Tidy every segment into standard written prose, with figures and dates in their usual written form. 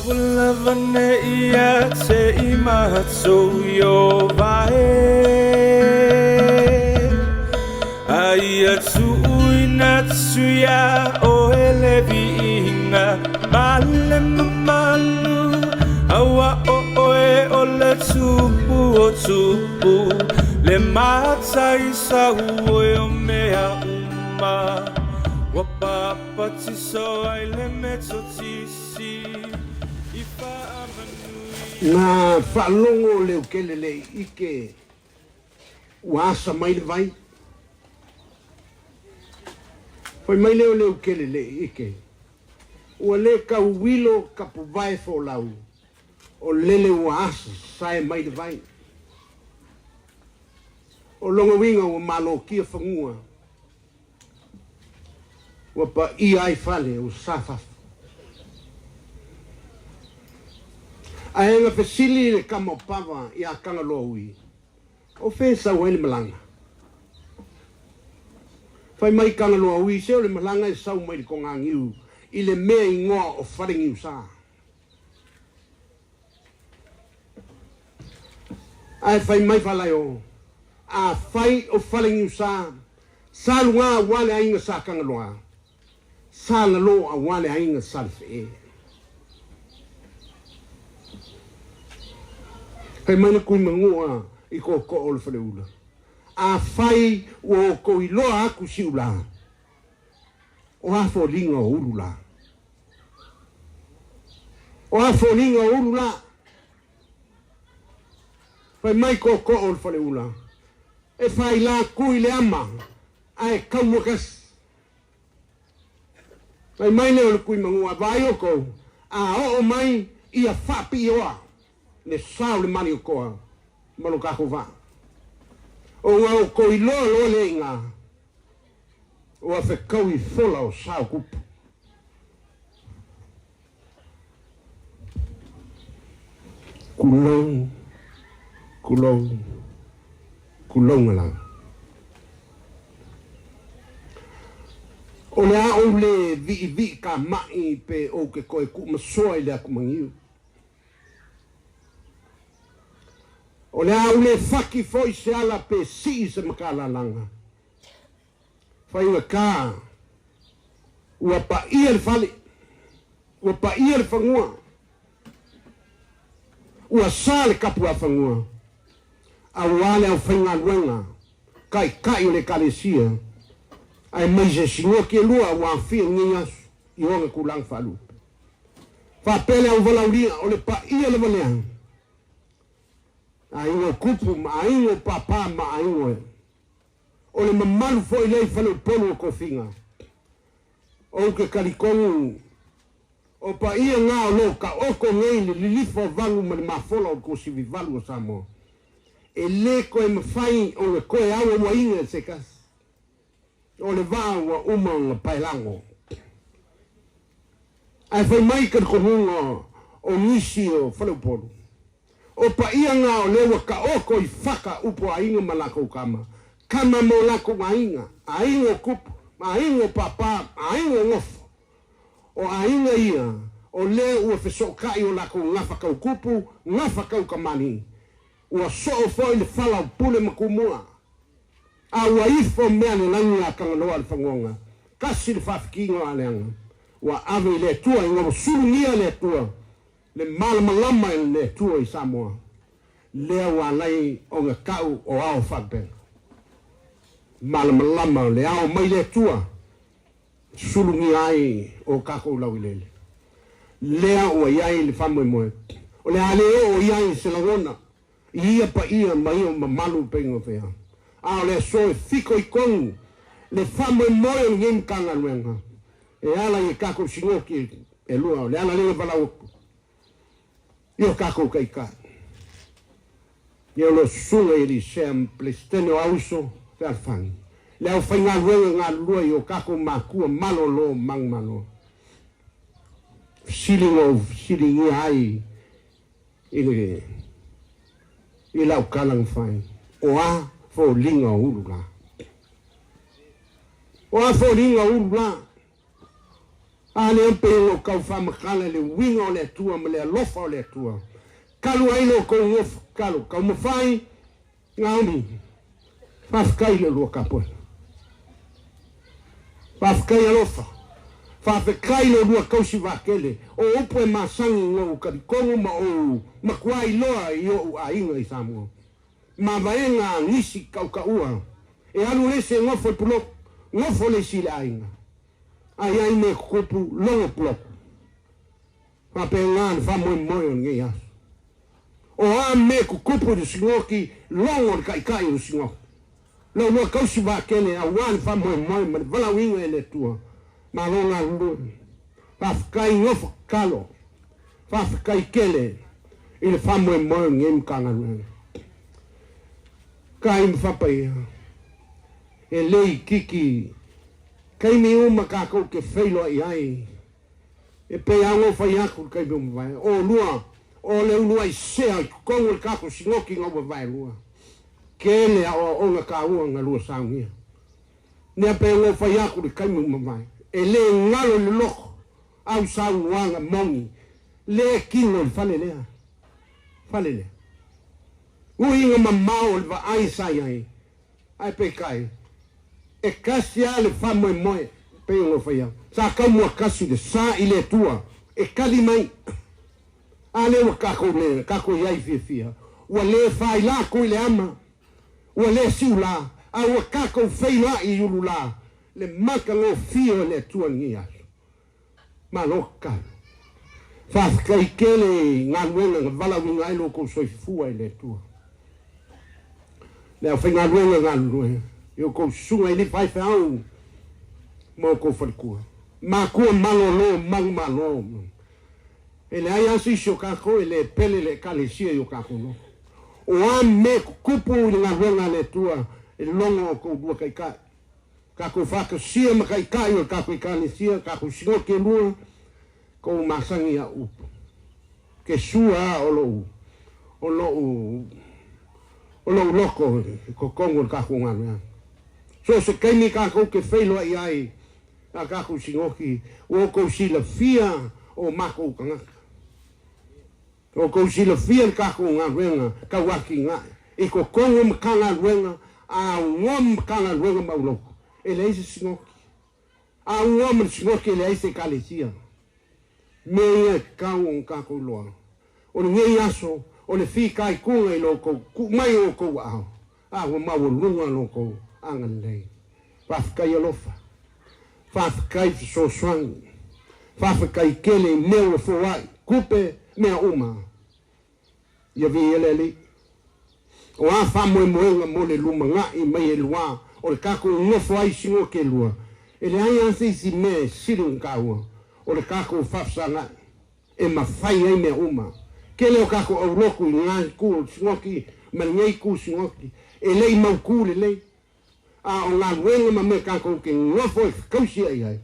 Ua lava nei ia te i matou Ieova e, A ia tuuina atu iā oe le viiga ma le mamalu, Auā o oe o le Tupu o tupu, Le Matai sau oe o mea uma, Ua papatiso ai le Metotisi i faamanuia. Na faalogo le ukelele i ike ua asa mai le vai. Fai mai lea o le ukelele i ike, ua le tau uilo kapuvae folau, o lele ua asa sae mai le vai. O lona uiga ua malotia fanua. Ua paia ai fale o Safafo. Ae na fesili le tama o Pava iā Tagaloaui, O fea e sau ai le malaga? Fai mai Tagaloaui, Se o le malaga e sau mai le toganiu i le mea igoa o Faleniusā. Ae fai mai Falaeo, Afai o Faleniusā, sa luga aua le aiga sa Tagaloa, sa lalo aua le aiga sa Lefee. Fai mai le Tuimanua i tootoo o le Faleula, Afai ua outou iloa atu Siulā, o a foliga o ulu la? O a foliga o ulu la? Fai mai tootoo o le Faleula, e faila atu i le ama ae taua kasi. Fai mai lea o le Tuimanua, vaai outou, a oo mai ia faapioa le sa o le Maniotoa ma lo tatou vaa. Ona outou iloa loa lea i ina, ua fetaui fola o sa o tupu. Kulou, kulou, kulouga lava. O le a ou le viivii kamaʻi pe ou ke toe kuumasoa i le akumagiu. O le a ou le faki foi se ala pe sii se makalalaga. Faigata, ua paia le fale, ua paia le fanua, ua sa le kapuafanua, aua le aufaigaluega taitai o le Ekalesia, aemaise sinoki e lua ua aafia i lenei aso i ona tulaga faalupe. Faapea le auvalaaulia, o le paia lava lea, aiga o tupu ma aiga o pāpā ma aiga o. O le mamalu foi lea i Faleupolu o Tofiga. Ou te talitonu o paia na o lo o taoto nei le lilifa o vanu ma le mafola o le tuasivivalu o Samoa. E le toe mafai ona toe auauaina e se tasi. O le vaa ua uma ona paelago. Ae fai mai talitonuga o nisi o Faleupolu, o paia na o lea ua taoto i faka upu aiga ma latou tama, tama ma o latou aiga, aiga o tupu, aiga o pāpā, aiga o nofo. O aiga ia o lea ua fesootai o latou gafa tau tupu, gafa tau kamali'i. Ua soo foi le fala o Pule ma Tumua, a ua ifo mea le lagi a Tagaloa le fagoga, kasi le faafitiga o Aleaga, ua ave i le Atua ina ua sulugia le Atua, le malamalama e le Atua i Samoa, lea ua alai ona tau o ao faalupega. Malamalama le ao mai le Atua, sulugia ai o takou laueleele. Lea ua i ai le faamoemoe, o le a le oo i ai se lagona i ia paia ma ia mamalu pei ona fai atu. A o le aso e fitoitonu le faamoemoe o lenei Matagaluega e ala i a takou sinoki e lua, o le ala lea na valaau atu i o takou taitai, ia o lo Susuga i Elisea ma Peresetene o Auiso Fealofani, le aufaigaluega galulue i o takou matua malolo manumalo. Fesili ua ou fesiligia ai i le i lau tala na fai, o a foliga o ulu la? O a foliga o ulu la? A lea pei ona ou tau faamatala i le uiga o le Atua ma le alofa o le Atua. Talu ai lo outou nofo tatalo, taumafai, Naomi, faafetai i le lua tapuaiga. Faafetai alofa. Faafetai lo lua tausi vaatele. O upu e masani na ou talitonu ma ou matua iloa i ou aiga i Samoa. Mavaega a nisi tautaua e alu le isi e nofo i puloku, nofo le isi i le aiga. A i ai mea tutupu, logo puloku. Faapena le faamoemoe o lenei aso. O a mea tutupu i le sigoki, logo le taitai o le sigoki. Lau lua tausi vaatele aua le faamoemoe ma le valaauina e le Atua. Malo galulue. Faafetai nofo tatalo. Faafetai tele i le faamoemoe o lenei Matagaluega. Tai ma faapaia, e le itiiti taimi uma tatou te feiloai ai, e pei lava ona ou fai atu i le taimi ua mavae, o lua, o le uluai sea i totonu o le tatou sinoti ina ua vaelua. Tele aoaoga taua na lua saunia. Mea pei ona ou fai atu i le taimi ua mavae, e le galo i le loto au saunoaga moni, le kino i le fale lea, fale lea. Uiga mamao o le vaai sa i ai, ae peitai, e tasi lava le faamoemoe, pei ona ou fai atu, sa taumoatasi le sa i le Atua e tali mai. A lea ua tatou le, tatou i ai fiafia, ua le faila atu i le ama, Ua le siula, a ua tatou feiloai i ulula le matagofie o le Atua i lenei aso. Malo tatalo. Faafetai tele i galuega na valaauina ai lo outou soifua e le Atua. Le aufaigaluega galulue i outou susuga i le faifeau ma outou faletua. Matua malolo manumalo. E leai lava se isi o tatou e le pele le Ekalesia i o tatou nofo. O a mea tutupu i le galuega a le Atua e logo o tou lua taitai. Tatou faatasia ma taitai o le tatou Ekalesia, tatou sinoti e lua, tou masani ia upu. Ke sua a o lou, o lou, o lou loto i totonu o le tatou galuega. So o se taimi tatou te feiloai ai a tatou sinoti, ua outou silafia o matou tagata. Ua outou silafia le tatou galuega tau atinae i totonu o Matagaluega a aunoa ma Matagaluega maualalo, e leai se sinoti. A aunoa ma le sinoti e leai se Ekalesia. Mea ia e tatau ona tatou iloa. O lenei aso, o le fitaituga i lo outou tuu mai o outou aao, a ua maualuga lo outou agalelei. Faafetai alofa. Faafetai fesoasoani. Faafetai tele i mea ua foai, tupe, mea uma. Ia viia le Alii. O a faamoemoega mo le lumanai mai e lua o le tatou nofo ai sinua ke lua, e leai lava se isi mea e sili ona taua o le tatou faafesagai e mafai ai mea uma. Tele o tatou aulotu i lena itu o le sinoti ma lenei itu sinoti e le i mautu lelei. A o galuega ma mea tatou te nofo e fetausi ai ai,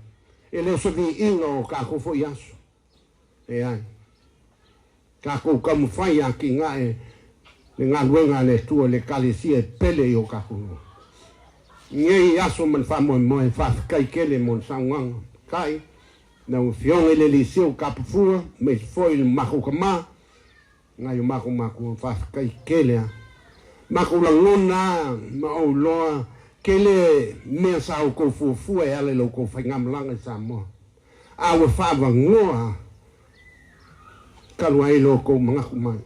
e le o se viiga o tatou foi aso. Leai. Tatou taumafai e atinae le galuega a le Atua i le Ekalesia e pele i o tatou nuu. I nei aso ma le faamoemoe, faafetai tele mo le saunoaga. Kai, lau Afioga i le Eliseu Kapafua, aemaise foi le matou tama, Nai o matou matua, faafetai tele a. Matou lagona a ma ou iloa tele mea sa outou fuafua e ala i la outou faigamalaga i Samoa. A ua faavanoa talu ai lo outou manatu mai.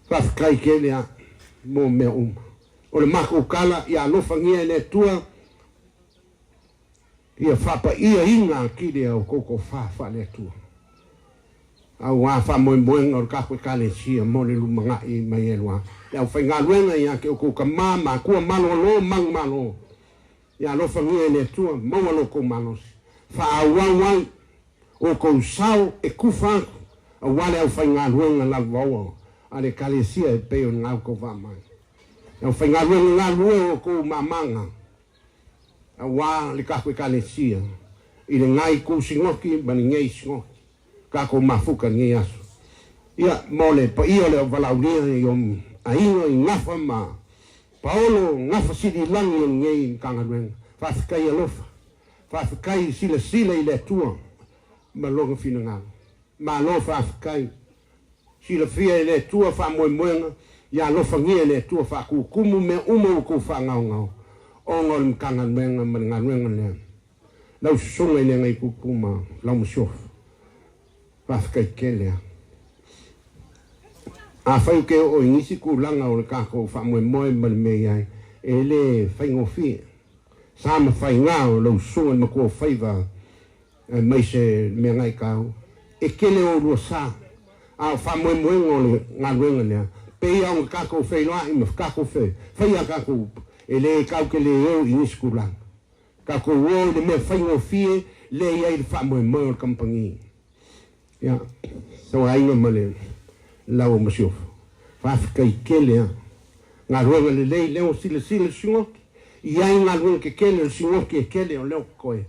Faafetai tele a mo mea uma. O le matou tala ia alofagia e le Atua ia faapaiaina atili a outou tofa faale-Atua. Aua faamoemoega o le tatou Ekalesia mo le lumanai mai e lua. Le aufaigaluega ia te outou tama, matua, malolo, manumalo, ia alofagia e le Atua, maua lo outou malosi. Faaauau ai outou sao e tufa atu aua le aufaigaluega lalovaoa a le Ekalesia e pei ona outou vaamai. Le aufaigaluega galulue o outou mamaga aua le tatou Ekalesia i lena itu sinoti ma lenei sinoti. Tatou mafuta i lenei aso. Ia, mo le paia o le auvalaaulia i o aiga i Gafa ma Paolo Gafa Sili i Lagi o lenei Matagaluega. Faafetai alofa. Faafetai silasila i le Atua ma Lona finagalo. Malo faafetai. Silafia e le Atua faamoemoega, ia alofagia e le Atua faatutumu mea uma ua tou faagaogao, ona o le Matagaluega ma le galuega lea. Lau Susuga i le Agaitupu ma lau Masiofo, faafetai tele a. Afai ou te oo i nisi tulaga o le tatou faamoemoe ma le mea i ai, e le faigofie. Sa ma faiga o lau susuga i le matua o faiva aemaise le mea gaitau, e tele oulua sa, a o faamoemoega o le galuega lea, pei a ona tatou feiloai ma tatou faia a tatou upu, e le tatou te le o i nisi tulaga. Tatou o i le mea faigofie lea e i ai le faamoemoe o le kamupani. Ia, sau aiga ma le lau o Masiofo. Faafetai tele a. Galuega lelei lea ua silasila le sigoki. I ai galuega tetele o le sigoki e tele o lea o totoe.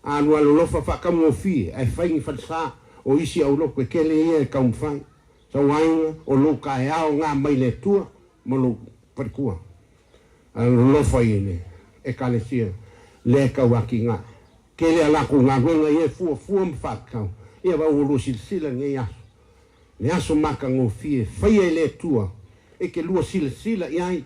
Alualolofa faataugofie ae fai ni falesa o isi aulotu e tele ia e taumafai. Sau aiga o lou taeao na mai le Atua ma lou faletua. Alolofa i le Ekalesia lea e tauatigae. Tele a latou galuega ia e fuafua ma faatatau. Ia va ua lua silasila i lenei aso, le aso matagofie faia e le Atua e te lua silasila i ai,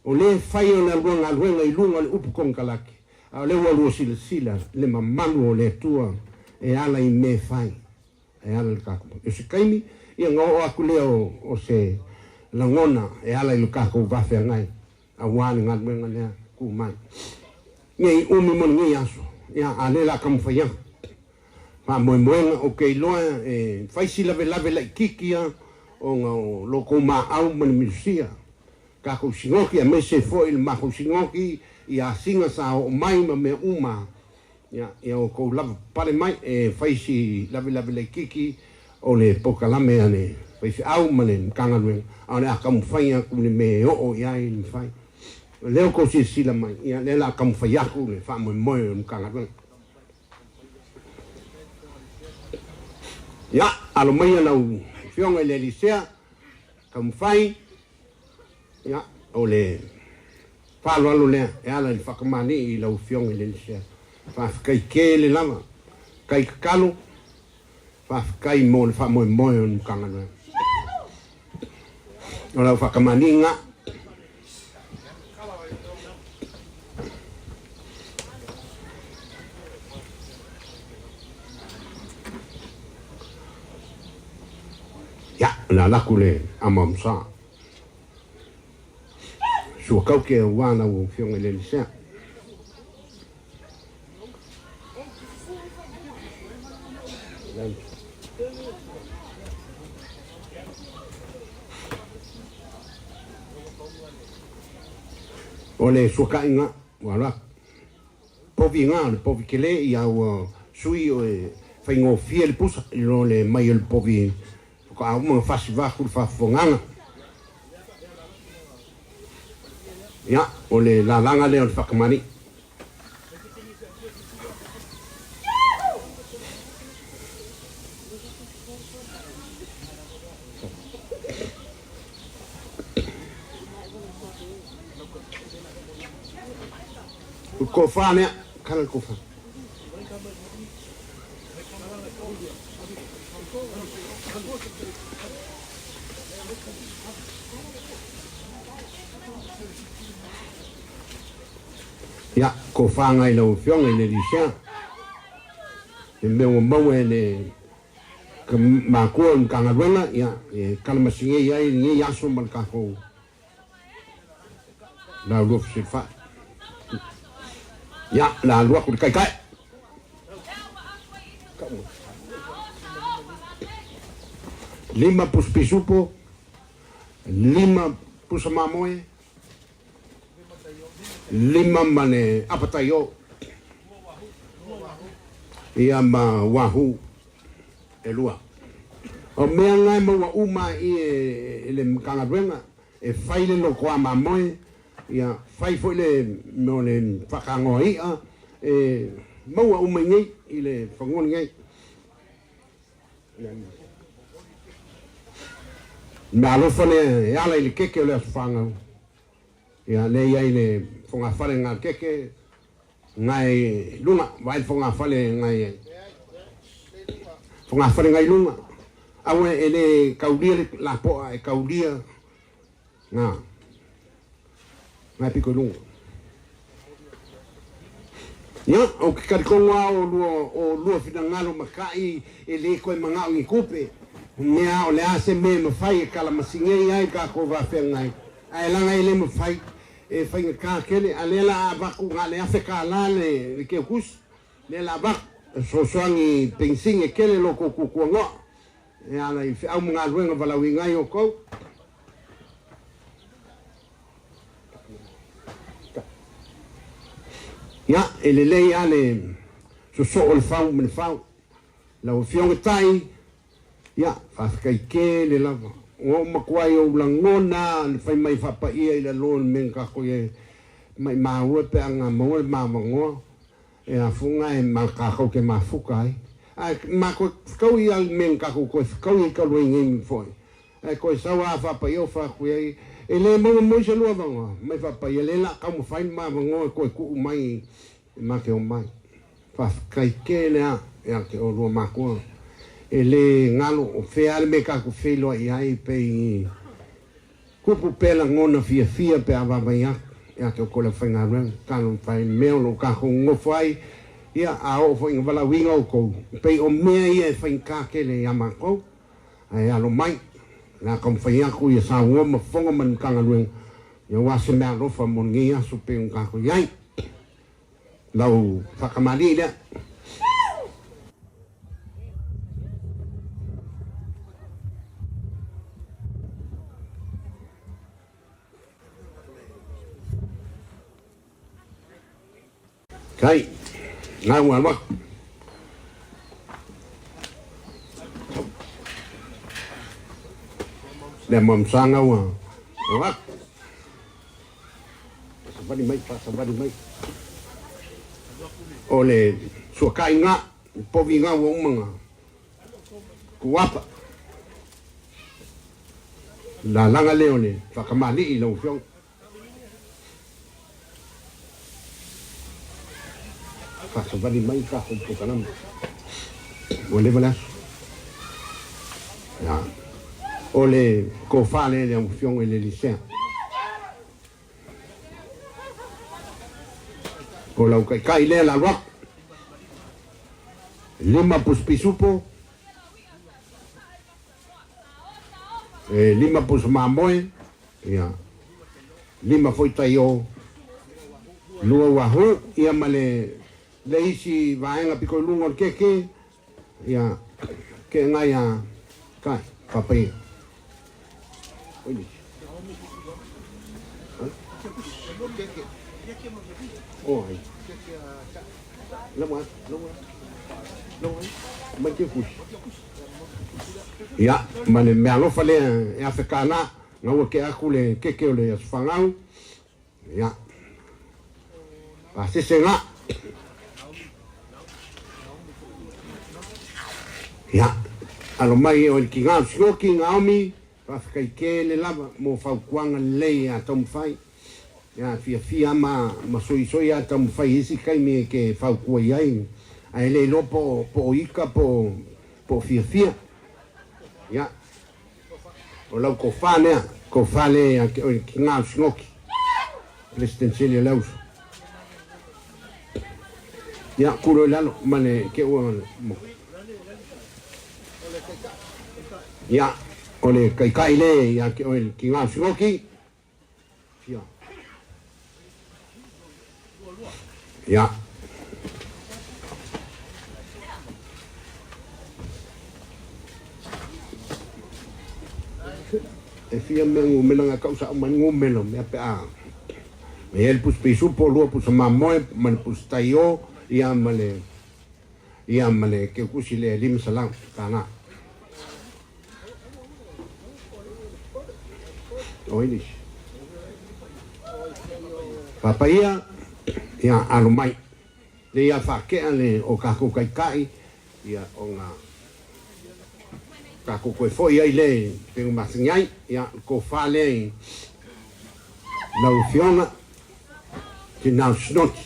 o lea e fai o le lua galuega i luga o le upu konekarate, a o lea ua lua silasila le mamalu o le Atua e ala i mea e fai. E ala i le tatou. O se taimi, ia ona oo atu lea o se lagona e ala i lo tatou va feagai aua le galuega lea tuu mai. Nei umi mo lenei aso, ia a lea o le a taumafai atu. Faamoemoega, ou te iloa e fai si lavelave laitiiti lava ona o lo outou maau ma le minusia, tatou sinoti aemaise foi le matou sinoti i asiga sa oo mai ma mea uma. Ia, ia outou lava pale mai e fai si lavelave laitiiti o le polokalame a le faifeau ma le Matagaluega, a o le a taumafai atu le mea e oo i ai le mafai. O lea outou silasila mai, ia, lea o le a taumafai atu le faamoemoe o le Matagaluega. Ia, alo maia lau Afioga i le Elisea, taumafai, ia, o le faaaloalo lea e ala i le faakamani'i i lau Afioga i le Elisea. Faafetai tele lava. Kai tatalo, faafetai mo le faamoemoe o le Matagaluega. O lau faakamaniga. Ia, o le a laku le ama o Musa. Sua kauke aua lau Afioga i le Elisea. O le suakaʻiga ua alu atu. Povi ga o le povi tele ia ua sui o e faigofie le pusa i lo le mai o le povi faatoa uma ona fasiva atu le faafofogaaga. Ia, o le lalaga lea o le faakamani. O le tofa lea, kala le tofa. Ia, tofa ngai lau Afioga i le Elisea, le mea ua maua e le ka matua o le Matagaluega, ia, e kalamasingei ai lenei aso ma le tatou Laulua fesilafai. Ia, o le a alu atu le taitai. Lima pusa pisupo, lima pusa mamoe, lima ma le apatai o. Ia ma wahoo e lua. O mea na e maua uma i e le Matagaluega e fai le lotoa mamoe, ia fai foi le mea o le faatagoa i'a, e maua uma i nei i le fanua lenei. Mea alofa lea e ala i le keke o le aso fanau. Ia lea i ai le fogafale na keke. Ngai luga, vaai le fogafale ngai fogafale ngai luga. Aua e le kaulia le lapoa e kaulia nga ngai piko i luga. Ia, o ke talitonu lava o lua, o lua finagalo matai e le toe manao i ni tupe. Mea o le a se mea e mafai e kalamasingei ai tatou vafeagai, ae laga e le mafai e faigata tele. A lea la a avatu na o le $1000 le keukusi, lea la avatu e fesoasoani i penisini e tele lo tou tuatuanoa e ala i feau ma galuega valaauina ai outou. Ia, e lelei lava le sosoo o le fau ma le fau. Lau Afioga Tai, ia, faafetai tele lava. Ua ou matua i ou lagona le fai mai faapaia i lalo o le mea na tatou i ai. Maimau e pe a na maua le mavanoa e afuga e ma tatou te mafuta ai. Ae matou fetaui lava i le mea na tatou toe fetaui ai talu ai nei foi. Ae toe sau a faapaia o faaku i ai, e le maua moi se lua avanoa mai faapaia, lea la taumafai le ma avanoa e toe tuu mai e ma te omai. Faafetai tele a ia te olua matua. E le galo o fea a le mea tatou feiloai ai pei ni kupu pea lagona fiafia pe a vaavai atu ia te outou le aufaigaluega. Talofa e le mea o lo o tatou nonofo ai, ia a oo foi ina valaauina outou, pei o mea ia e faigata tele ia matou. Ae alo mai, o le a taumafai atu ia saunoa ma fofoga ma le Matagaluega, ia aua se meaalofa mo lenei aso pei ona tatou i ai. Lau faatamalii lea. Kai, ngā ua alu aku. Lea mamusanga ua o aku. Faasavali mai, faasavali mai. O le suakai ngā, povi ngā ua uma ngā. Kuapa. Lalaga lea o le whakamali'i lau afioga. Faasavali mai tatou polokalame. Ua leva le aso. Ia. O le tofa lea i le afioga i le Elisea. O lau taitai lea la alu atu. 5 pusi pisupo. E 5 pusa mamoe, ia, 5 foi taio, 2 uahu, ia ma le le isi vaega pito i luga o le keke, ia, ke ngai a kai, papaia. Oh, ai. Ia, ma le meaalofa lea e $1000, gaua ke aku le keke o le Aso Fagau. Ia, pasese ga. Ia, alo mai o le kiga o Sinoki, Naomi, faafetai tele lava mo fautuaga lelei a taumafai. Ia, fiafia ma ma soisoi a taumafai i isi taimi e te fautua i ai, ae le iloa po po o ika po po o fiafia. Ia, o lau tofa lea, tofa lea ia te oe le kiga o Sinoki, President Celia Leausa. Ia, kulo i lalo ma le ke ua Ia, o le taitai lea ia te oe le kiga o Sinoki. Fia. Ia. E fia mea ngumela nga kau sa mai ngumela mea pe a. Me ele pus pisupo lua pusa mamoe ma le pus taio ia ma le ia ma le keukusi le $500 tala. O English. Papaia, ia alo mai. Le ia whakea le o kākou kaikai, ia o ngā kākou koe foi ai le pengu masingi ai, ia ko wha le i lau fionga, te nau snoti.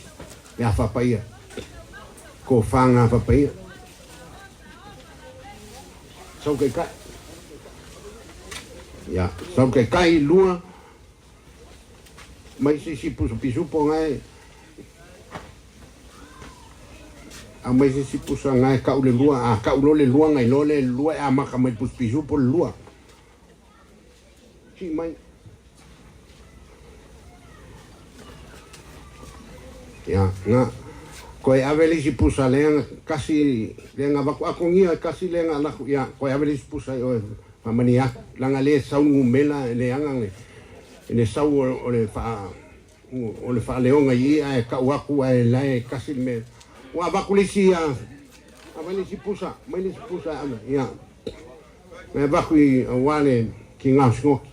Le a faapaia. Tofaga faapaia. Sau taitai. Ia, sau taitai lua mai se isi pusa pisupo gae aumai se isi pusa gae kau le lua a kau loa le lua nai loa le lua e amata mai le pusa pisupo le lua. Sii mai. Ia, na, koe ave le isi pusa lea kasi lea na avatu akogia kasi lea na alaku ia koe ave le isi pusa i oe faamanuia atu leaga le sau numera e leaga le le sau o le faa o le faaleoga i i ae tau atu ae lae kasi le mea ua avatu le isi ave le isi pusa mai le isi pusa e ave ia Mai avatu i aua le ki gaosinoki.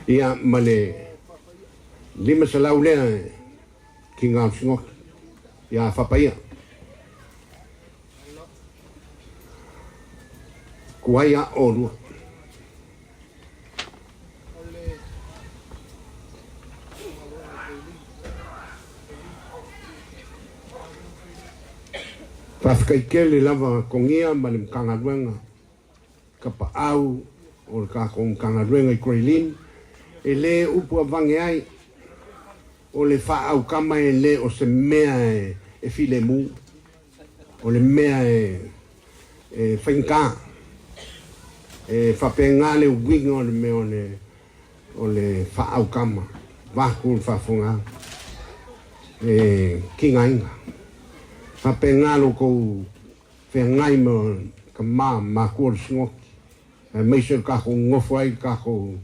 Ia ma le 500 lea ki gaosinoki. Ia fapaia. Kuai a olua. Faafetai tele lava Togia ma le Matagaluega Kapaau o le tatou Matagaluega i Grey Lynn, e le upu avane ai o le faaaukama e le o se mea e filemu, o le mea e faigata, e faapena le uiga o le mea o le faaaukama, vaeatu le faafofoga e tigaina. Faapena lo outou feagai ma tama ma matua o le Sinoti, aemaise o le tatou nonofo ai i le tatou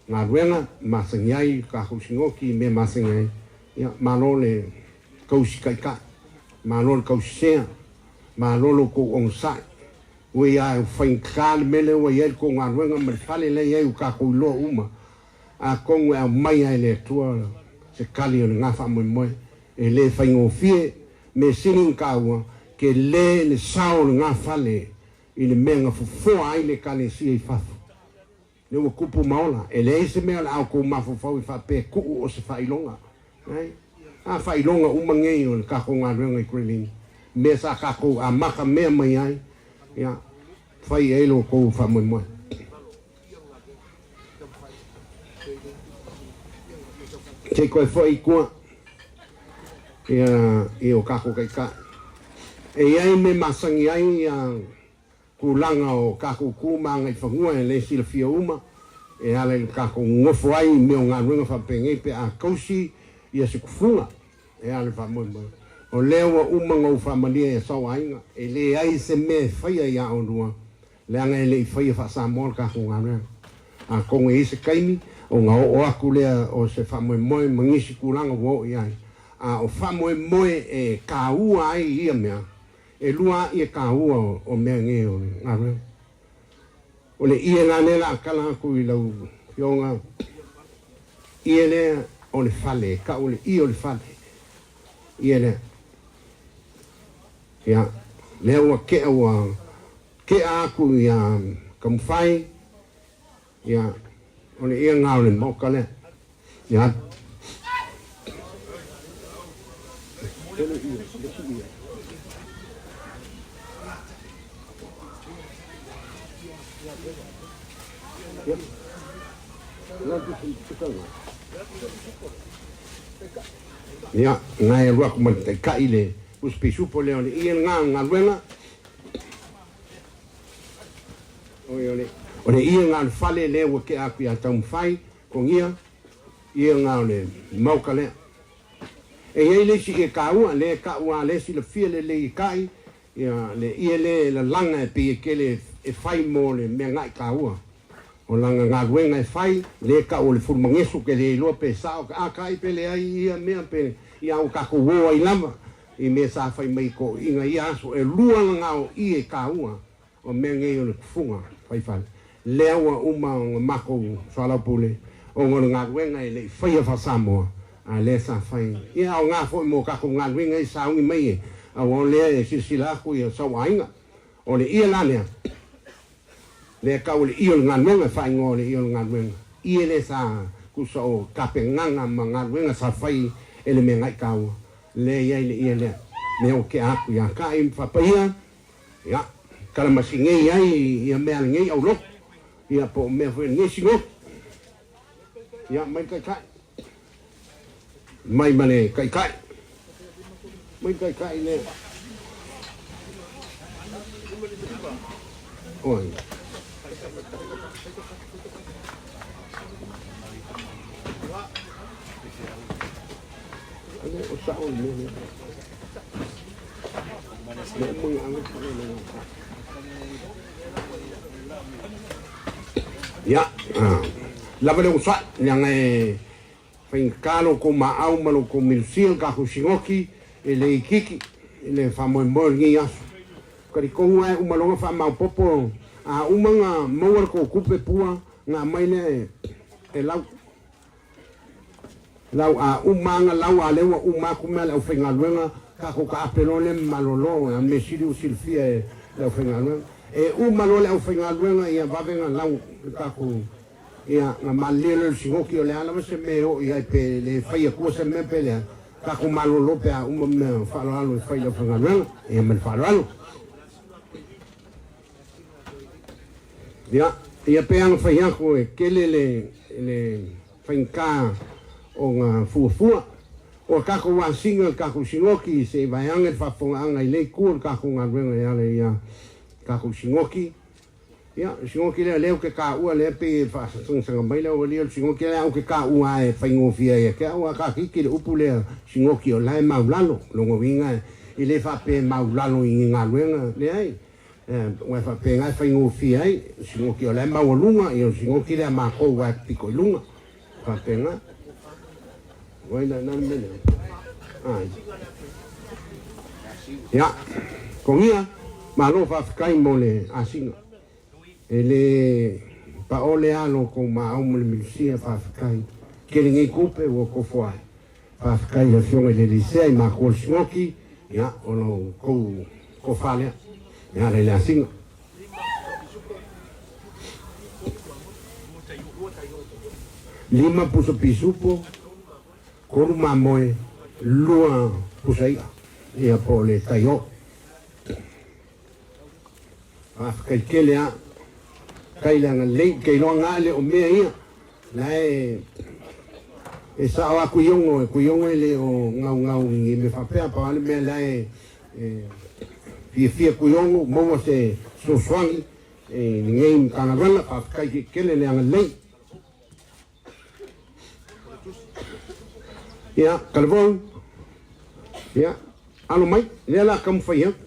galuega masani ai le tatou sinoti i mea masani ai. Ia, malo le tausi taitai, malo le tausi sea, malo lo outou onosai. Ui a ua faigata le mea lea ua i ai le tou galuega ma le fale lea e i ai ua tatou iloa uma. Atonu e aumai lava e le Atua se tali o lena faamoemoe. E le faigofie, mea sili ona taua, tele le sao o lena fale i le mea na fofoa ai le Ekalesia i fafo. Lea ua tupu ma ola. E leai se mea o le a outou mafaufau e faapea e tuu o se faailoga. Ai? A faailoga uma nei o le tatou galuega i Grey-Lynn, mea sa tatou amata mea mai ai, ia, fai i ai lo outou faamoemoe. Se i toe foi i tua, ia, i o tatou taitai. E i ai mea masani ai ia Tulaga o tatou tu ma agaifanua e le silafia uma, e ala i le tatou nonofo ai i mea o galuega faapenei pe a tausi ia se tufuga e ala i le faamoemoe. O lea ua uma ona ou faamalia ia Sao Aiga, e leai se mea e faia ia oulua, leaga e le i faia faa-Samoa le tatou galuega. Atonu e i ai se taimi ona oo atu lea o se faamoemoe ma nisi tulaga ua oo i ai, a o faamoemoe e taua ai ia mea, E lua aʻi e kāua o mea nei o le galuega. O le ʻie la lea la a tala atu i lau Afioga, ʻie lea o le fale, e kau o le ʻie o le fale, ʻie lea. Ia, lea ua tea ua tea atu ia Taumafai, ia, o le ʻie lena o le maota lea. Ia. Ia, na e alu atu ma le taitai le usi pisupo lea o le ie lena o le galuega. Oi, o le, o le ie lena o le fale lea ua tea atu ia Taumafai. Kogia, ia nga o le maoka lea. E i ai le isi ie taua, lea e ta'u a lea silafia lelei e ta'i, ia le ie lea e lalaga e pei e tele e fai mo le mea ga'i taua. O lana galuega e fai, lea e ta'u o le fulumagesu ke le iloa pe sa'o a ta'i pe leai ia mea pe ia ua tatou o ai lava i mea sa fai mai i toeaiina ia aso. E lua lana o ie taua O mea nei o le tufuga faifale, lea ua uma ona matou soalaupule ona o le galuega e le i faia faa-Samoa, a lea sa fai. Ia aoga foi mo tatou galuega i sauni mai e, aua o lea e silasila atu ia sauaiga. O le ie la lea, lea tau o le ie o le galuega, e faaigoa o le ie o le galuega. Ie lea sa Tusa o tapenaga ma galuega sa fai e le meagai taua lea e i ai le ie lea mea ua tea atu ia Ta'i ma Faapaia, ia, kalamasingei ai ia mea a lenei aulotu, ia po o mea foi a lenei sinotu. Ia, mai le Taitai. Mai ma le Taitai. Mai le Taitai lea. Oi. O sa'o le mea lea. Lea mo ia anga pale le Ia, lava le onosai, leaga e faigata lo outou maau ma lo outou milusia le tatou sinoti e le itiiti i le faamoemoe o lenei aso. Talitonu lava e uma loa ona faamaopoopo, a uma ona maua le tou tupe pua ona aumai lea e lau. Lau a uma aga lau a lea ua uma atu mea a le aufaigaluega tatou taape loa lea ma malolo a mea sili ua silafia e le aufaigaluega e uma loa le aufaigaluega ia vave na lau le tatou ia na malilie loa le sinoti o le a lava se mea e oo i ai pe le fai atua se mea pe leai tatou malolo pe a uma mea faaaloalo e fai i le aufaigaluega ia ma le faaaloalo. Ia, ia pei ona fai atu e tele le le faigata o na fuafua. O a tatou asiga le tatou sinoti se i vaeane le faafofogaaga i lea itu o le tatou galuega e ala ia tatou sinoti. Ia, o le sinoti lea lea ou te taua lea pei e faasagasaga mai le aualia o le sinoti lea ou te taua lava e faigofie ai ia te au a kakiki le upu lea sinoti o la e maulalo. Lona uiga e le faapea e maulalo i ni galuega, leai. Aua e faapena e faigofie ai, o sinoti o la e maualuga, ia o sinoti lea a matou aua e pito i luga. E faapena. Uai la na le mea lea. Ai. Ia, Togia, malo faafetai mo le asiga. E le paole lava lo tou maau ma le milusia, faafetai. Tele nei tupe ua tofo ai. Faafetai i le Afioga i le Lisea i matua o le Sinoti, ia, o lo outou tofa lea e ala i le asiga. Lima pusa pisupo, tolu mamoe, lua pusa i'a, ia po o le tai oo. Faafetai tele a. Kai le agalelei, ke iloa nga le o mea ia. La e e sao a Kuiongo, e Kuiongo e le o ngaungau i mea faapea, pau lava le mea la e fiafia Kuiongo, maua se fesoasoani i lenei Matagaluega. Faafetai tele le agalelei. Ia, Talavou, ia, alo mai, lea o le a taumafai atu.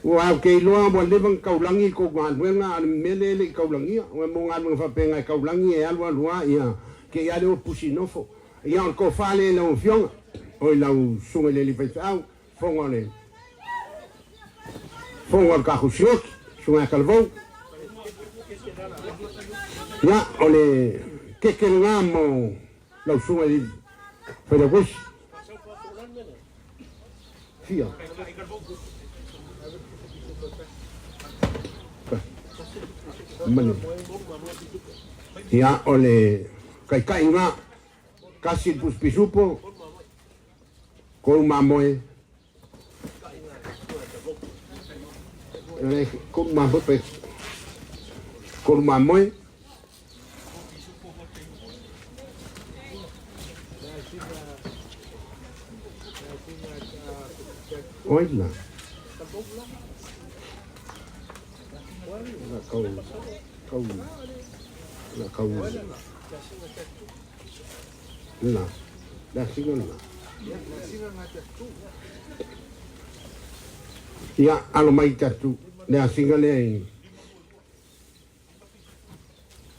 Ua ou te iloa ua leva ona taulagi le tou galuega, a o le mea lea e le i taulagia, ua mo galuega faapena e taulagi e alu alu lava, ia, te i lava lea ua pusi nofo. Ia, o le tofa lea i lau Afioga, oi lau Susuga i le Alii Faifeau, fofoga o le fofoga o le tatou Sinoti, Susuga ia Talavou. Ia, o le keke lena mo lau Susuga i le Failautusi. Fia. Mane. Ia, o le taitai lena, tasi le pusi pisupo, Kou mamoe. Kou mamoe pe. Kou mamoe. Oi la. La kau kau la kau La. La singa la. Ia, alo mai tatu. Le asinga lea i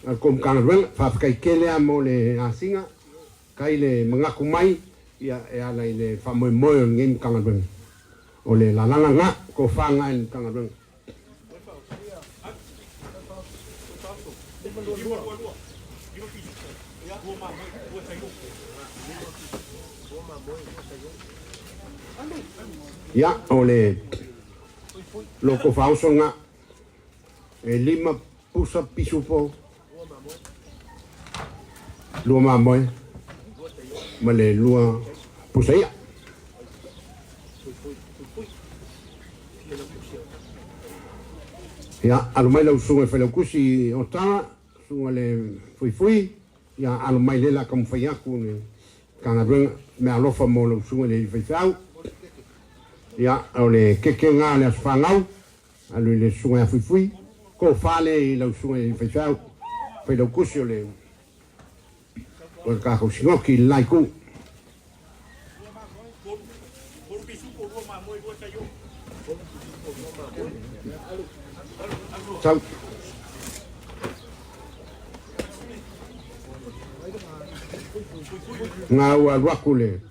a le Matagaluega. Faafetai tele lava mo le asiga, kai le manatu mai ia e ala i le faamoemoe o lenei Matagaluega. O le lalaga lena, tofa lena i le Matagaluega. Ia, o le loto faaoso lena, e lima pusa pisupo, Lua mamoe ma le lua pusa i'a. Ia, alo mai lau susuga i Failautusi i Otaga, susuga i le Fuifui, ia alo mai lea la taumafai atu le Matagaluega meaalofa mo lau susuga i le alii faifeau. Ia, o le kekega o le aso fanau, alu i le susuga ia Fuifui, tofa lea i lau susuga i le alii faifeau, Failautusi o le o le tatou sinoti i le la itu. Sau. Nga ua alu atu le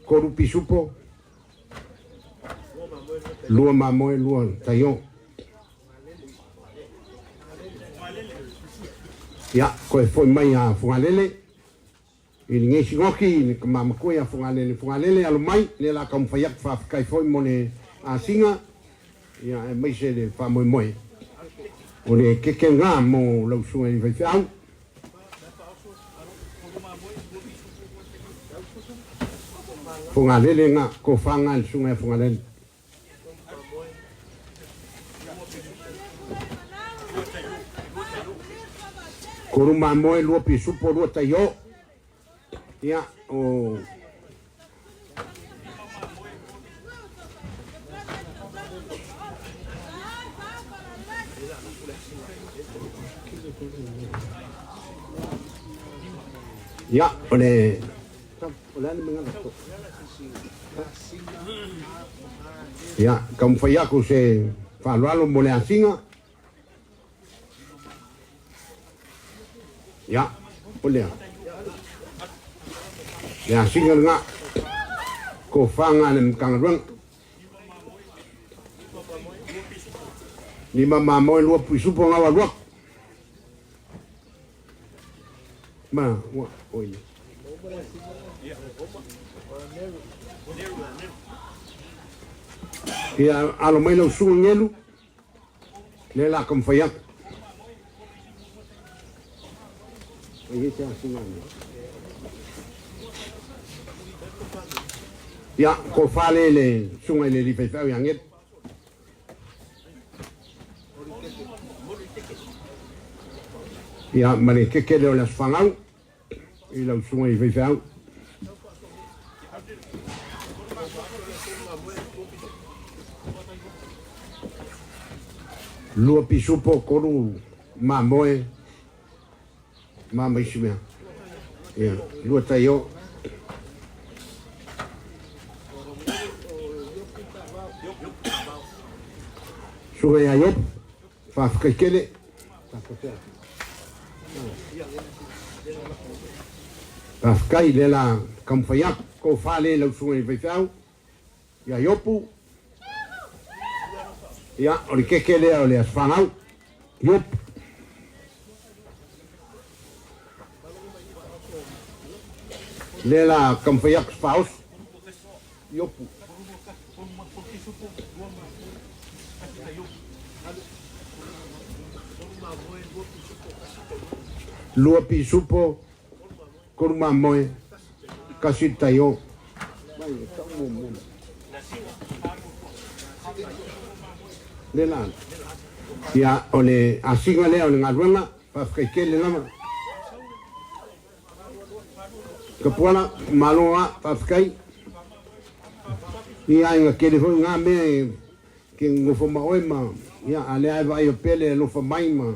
kolu pisupo, lua mamoe, lua taio. Ia, koe foi mai a Fugalele i lenei sinoti i le tama matua ia Fugalele. Fugalele, alo mai, lea la taumafai atu faafetai foi mo le asiga, ia aemaise le faamoemoe o le kekega mo lau susuga i le faifeau. Fugalele nga, tofa nga i le susuga ia Fugalele. Kolu mamoe, lua pisupo, lua taio. Ia, o... Ia, o le... O le a le mea Ia, taumafai atu se faaaloalo mo le asiga. Ia, o lea. Le asiga lena. Tofaga le Matagaluega. Lima mamoe lua puisupo ngau alu atu. Ma, ua, oi. Ia, alo mai lau susuga Ngelu, lea la taumafai atu. Ia, tofa le le susuga i le alii faifeau ia Ngelu. Ia, ma le keke lea o le aso fanau i lau susuga i faifeau. Lua pisupo, kolu mamoe, ma ma isi mea. Ia, lua taio. Susuga ia Iopu, faafetai tele. Faafetai lea la taumafai atu, tofa lea i lau susuga i le faifeau ia Iopu. Ia, o le keke lea o le aso fanau, Iopu. Lea la taumafai atu se faaoso, Iopu. Lua pisupo, kolu mamoe, kasi le taio. Le la. Ia, o le asiga lea o le galuega, faafetai tele lava. Kapuala, malo a, faafetai. I aiga tele foi ngā mea e ke nofo ma oe ma, ia, a lea e vaai o pea le alofa mai ma,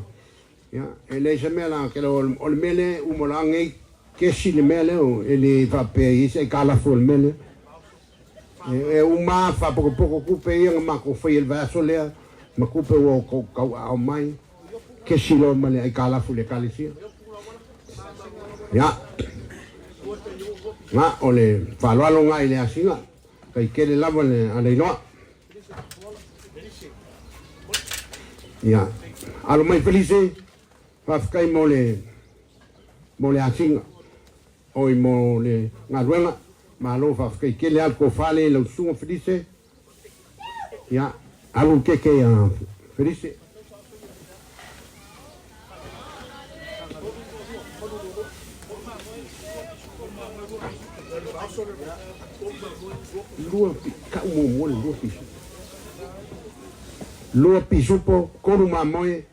ia, e leai se mea la, ke o le mea lea uma la ngei kesi le mea lea, e le faapea i se aitalafu o le mea lea. E uma faapokopoko tupe ia na matou faia i le vaiaso lea, ma tupe ua tauaao mai, kesi loa ma le aitalafu i le Ekalesia. Ia, na, o le faaaloalo na i le asiga, tai tele lava le alailoa. Ia, alo mai Felise, faafetai mo le, mo le asiga. Oi mo le galuega. Malo faafetai tele alu tofa le lau susuga Felise. Ia alu le keke ia Felise. Lua ka'u muamua le lua pisupo. Lua pisupo, tolu mamoe,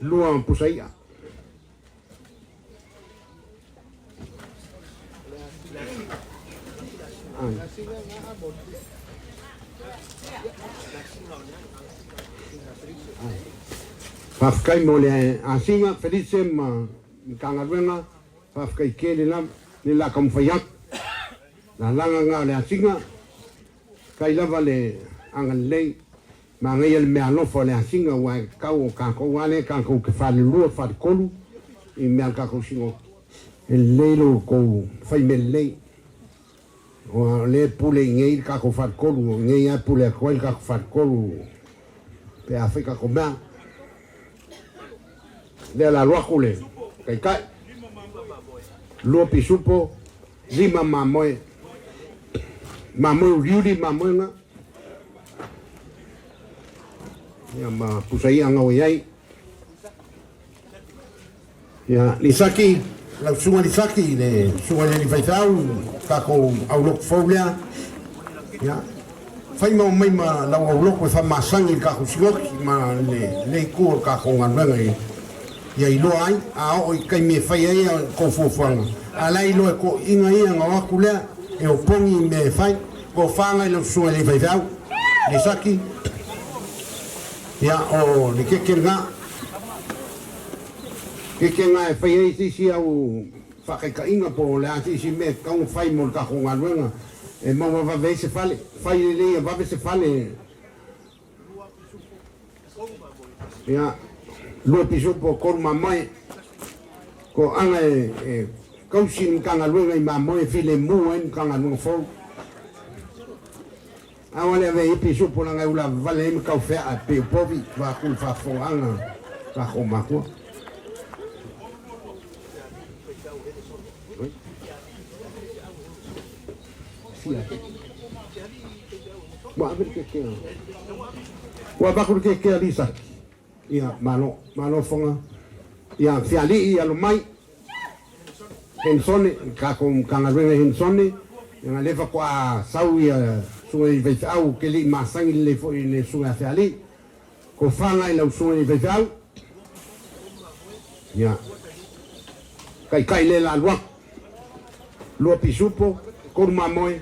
lua pusa i'a. Faafetai mo le asiga Felice ma Matagaluega, faafetai tele lava le la taumafai atu. Lalaga na o le asiga, faafetai lava le agalelei, manaia le meaalofa o le asiga aua e tatau o tatou lava lea tatou te falelua faletolu i mea a le tatou sigoki. E lelei lo outou fai mea lelei. Aua o lea e pule i inei le tatou faletolu, o inei lava e pule atu ai le tatou faletolu pe a fai tatou mea. Lea la alu atu le taitai, lua pisupo, lima mamoe, mamoe uliuli mamoega, ia ma pusa i'a na ua i ai. Ia, Lisaki, lau susuga Lisaki, le susuga i le alii faifeau, tatou aulotu fou lea. Ia, fai ma omai ma lau aulotu e faamasani i le tatou sigoki ma lenei itu o le tatou galuega i ia iloa ai, a oo i taimi e fai ai a tou fuafuaga, a la e iloa e toeaiina ia ona o atu lea e opogi i mea e fai. Tofa i lau susuga i le alii faifeau, Lisaki, ia, o le keke lena. Kekega e fai ai se isi au faataitaiga po o le a se isi mea e tatau ona fai mo le tatou galuega e maua vave ai se fale. Fai lelei ia vave se fale. Ia, lua pisupo, tolu mamoe. Toaga e tausi le Matagaluega i mamoe e filemu ai le Matagaluega fou. A ua le avea i ai pisupo leaga e ulavavale ai ma taufeaa e pei o povi vaeatu le faafofogaaga a tatou matua. Ua ave le keke a Ua avatu le keke a Lisaki. Ia, malo, malo foga. Ia, Fialii, alo mai. Hensone, le tatou Matagaluega i Hensone, leaga lea faatoa sau ia susuga i faifeau ou te le i masani lelei foi i le susuga ia Fealii. Tofaga i lau susuga i faifeau. Ia, taitai lea la alu atu. Lua pisupo, tolu mamoe,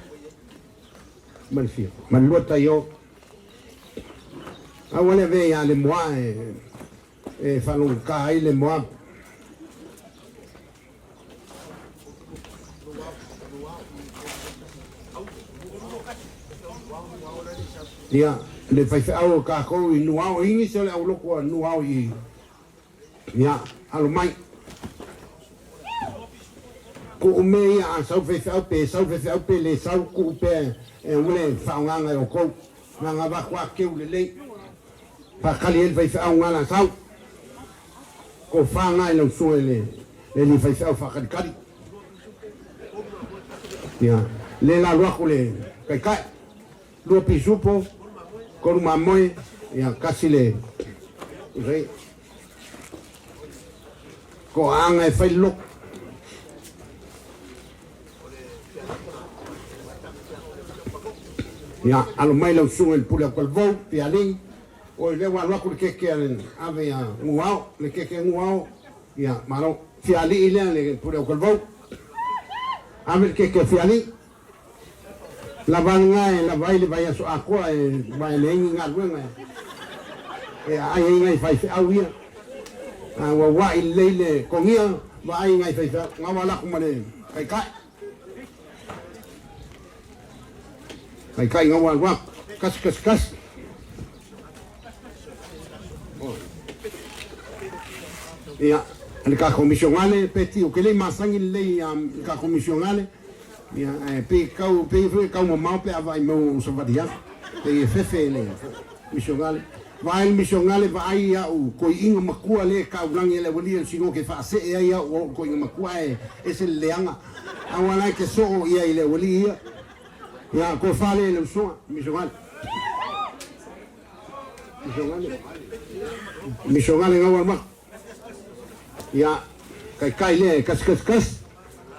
ma le fia, ma le lua taio. Aua le avea ia Lemoa e faalogogata ai Lemoa. Ia, le faifeau o tatou i Nuao, e i nisi o le aulotu a Nuao i, ia, alo mai. Tuu mea ia a sau faifeau pe sau faifeau pe le sau, tuu pea e aua le faaaogaina e outou. Na ona avatu lava keu lelei. Faatali ai le faifeau na la sau. Tofa na i lau susuga i le alii faifeau faatalitali. Ia, le la alu atu le taitai, lua pisupo, tolu mamoe, ia tasi le toaaga e fai le lotu. Ia, alo mai lau susuga i le pule o Talavou, Pialii, oi lea ua alu atu le keke a le ave ia Nuao, le keke a Nuao, ia malo, Fialii lea le pule o Talavou, ave le keke a Fialii, lava lena e lava ai le vaiaso atoa e aua e leai ni galuega e aai ai nai faifeau ia, a ua ua'i lelei le togia, vaai nai faifeau, na ua alu atu ma le taitai. Taitai na ua alu atu, kasi kasi kasi. Ia, le tatou misionale, Peti, ou te le i masani lelei i le tatou misionale, ia, ae pei tau, pei foi e tau mamao pe a vaai mai ua savali atu, pei e fefe le misionale. Vaai le misionale, vaai au toeaiina matua lea e taulagi e le aualii o le sinote e faasee ai au o au toeaiina matua ae ese le leaga. Aua la e te soo ia i le aualii ia. Ia, tofa lea i lau usoga, misionale. Misionale. Misionale gaua ma. Ia, taitai lea e kasi kasi kasi.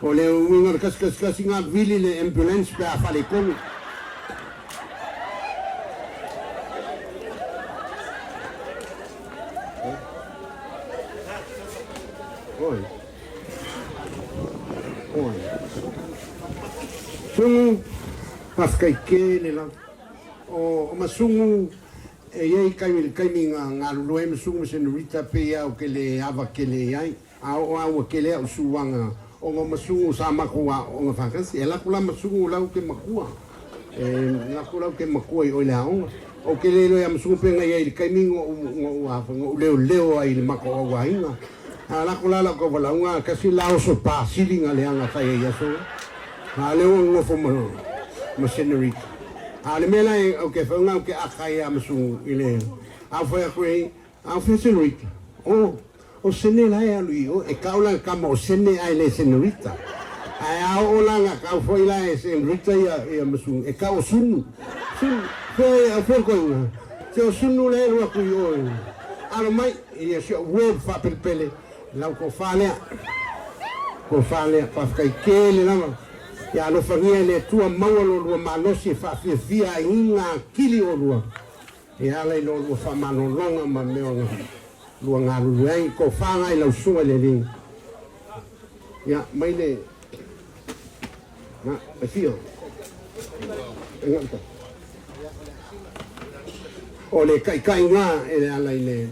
O le uiga o le 111 ga vili le ambulance pe a faaletonu. Oi. Oi. Sugu, faafetai tele lava. O, o Masugu, e i ai taimi i le taimi na galulue ai Masugu ma Senorita, pei lava ou te le ava tele i ai. A oo lava ua tele au suaga ona o Masugu sa matou aooga faatasi. E alu atu la Masugu o la ou te matua. E alu atu la ou te matua i o i le aoga. Ou te le iloa ia Masugu pe na i ai i le taimi na ou, na ou, na ou leoleo ai i le matou auaiga. A alu atu la lau tauvalaauga tasi la oso pasili na leaga sa i ai i aso ia. A o lea ua nonofo ma, ma Senorita. A o le mea la ou te fai, ou te aka ai ia Masugu i le, a ou fai atu ai, A o fea Senorita? Oh, o Sene la e alu i o, e kau la le kama o Sene ae le Senorita. Ae a oo la na kau foi la e Senorita ia, ia Masugu, e kau o Sunu. Sunu, fea, o fea le koiga? Se o Sunu la e alu atu i o i, alo mai, ia si ou uo faapelepele, lau tofa lea. Tofa lea, faafetai tele lava. Ia alofagia e le Atua maua lo lua malosi e faafiafia ai i nga kili olua. E ala i lo lua faamalologa ma mea o lua galulue ai, tofa ai lau susuga i le Alii. Ia, mai le, na, e fia, e gauta. O le taitaiga e ala i le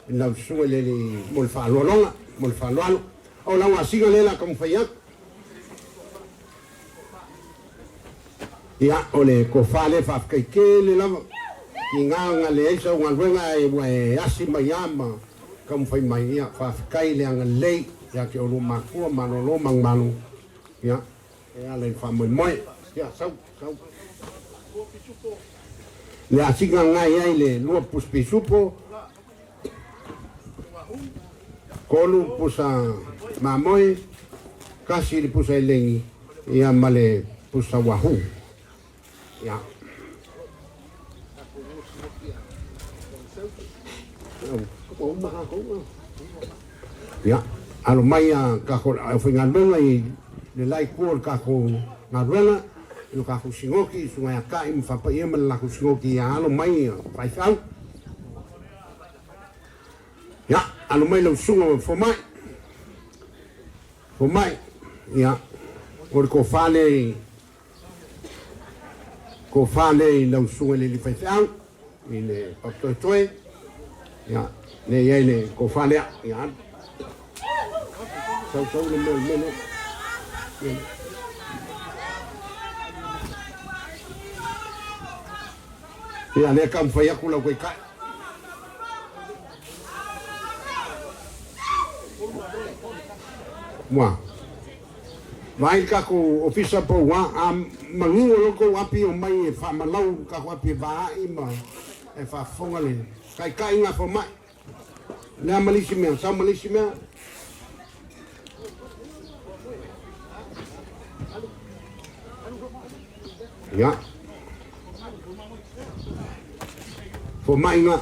lau susuga i le Alii mo le faaaloaloga, mo le faaaloalo. O lau asiga lea o le a taumafai atu. Ia, o le tofa lea faafetai tele lava i ga na leai sau galuega ae ua e asi mai lava ma taumafai mai. Ia, faafetai le agalelei ia te oulua matua, malolo manumanu, ia, e ala i le faamoemoe. Ia, sau, sau. Le asiga na i ai le lua pusi pisupo, Kolu pusa mamoe, kasi le pusa elegi, ia ma le pusa wahoo. Ia. Ia, alo mai a kako au faigaluega i le la itu o le kako galuega, i lo kako sinoki, susuga ia Kai ma Fapaia ma le lako sinoki ia alo mai ia faifeau. Ia, alu mai lau susuga ma fomai. Fomai, ia, o le tofa lea i, tofa lea i lau susuga i le alii faifeau, i le Papatoetoe, ia, lea i ai le tofa lea, ia alu. Sau sau le mea, le mea lea. Ia, lea taumafai atu lau taitai. Ua vaai le tatou ofisa po ua a manino loa le tou api omai e faamalau le tatou api e vaai ma e faafofoga le taitai na fomai. Le a ma le isi mea, sau ma le isi mea. Ia. Fomai na.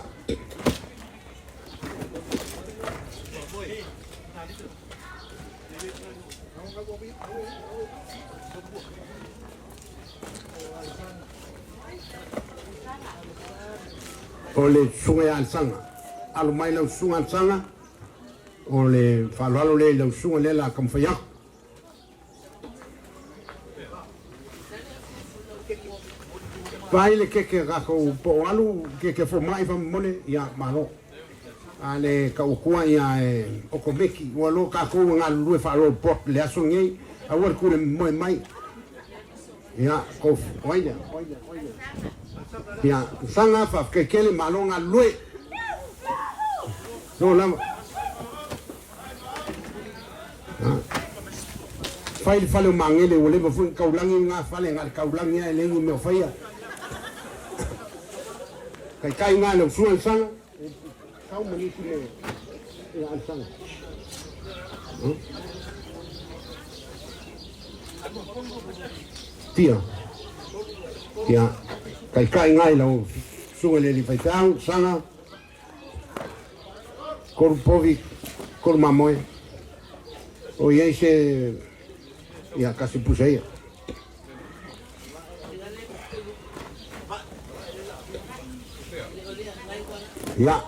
O le susuga ia Alesana. Alo mai lau susuga Alesana, o le faaaloalo lea i lau susuga lea o le a taumafai atu. Vaai le keke a tatou po o alu keke fomai faamolemole, ia malo. A le tau atua ia e okomeki, ua loa tatou e galulue faa-robot i le aso lenei, aua le tule moe mai. Ia, ko, o ai lea? O ai lea? O ai lea? Ia, Saga, faafetai tele, malo galulue. No lava. Fai le fale o Magele, ua leva foi ona taulagi lena fale, na o le taulagi lava e leai ni mea o faia. Taitai na lau susuga i Saga. Sau ma nisi mea ia Alesana. Tia. Ia, taitai na i lau susuga i le alii faifeau, Saga. Kolu povi, kolu mamoe. O i ai se Ia, kasi pusa ia. Ia,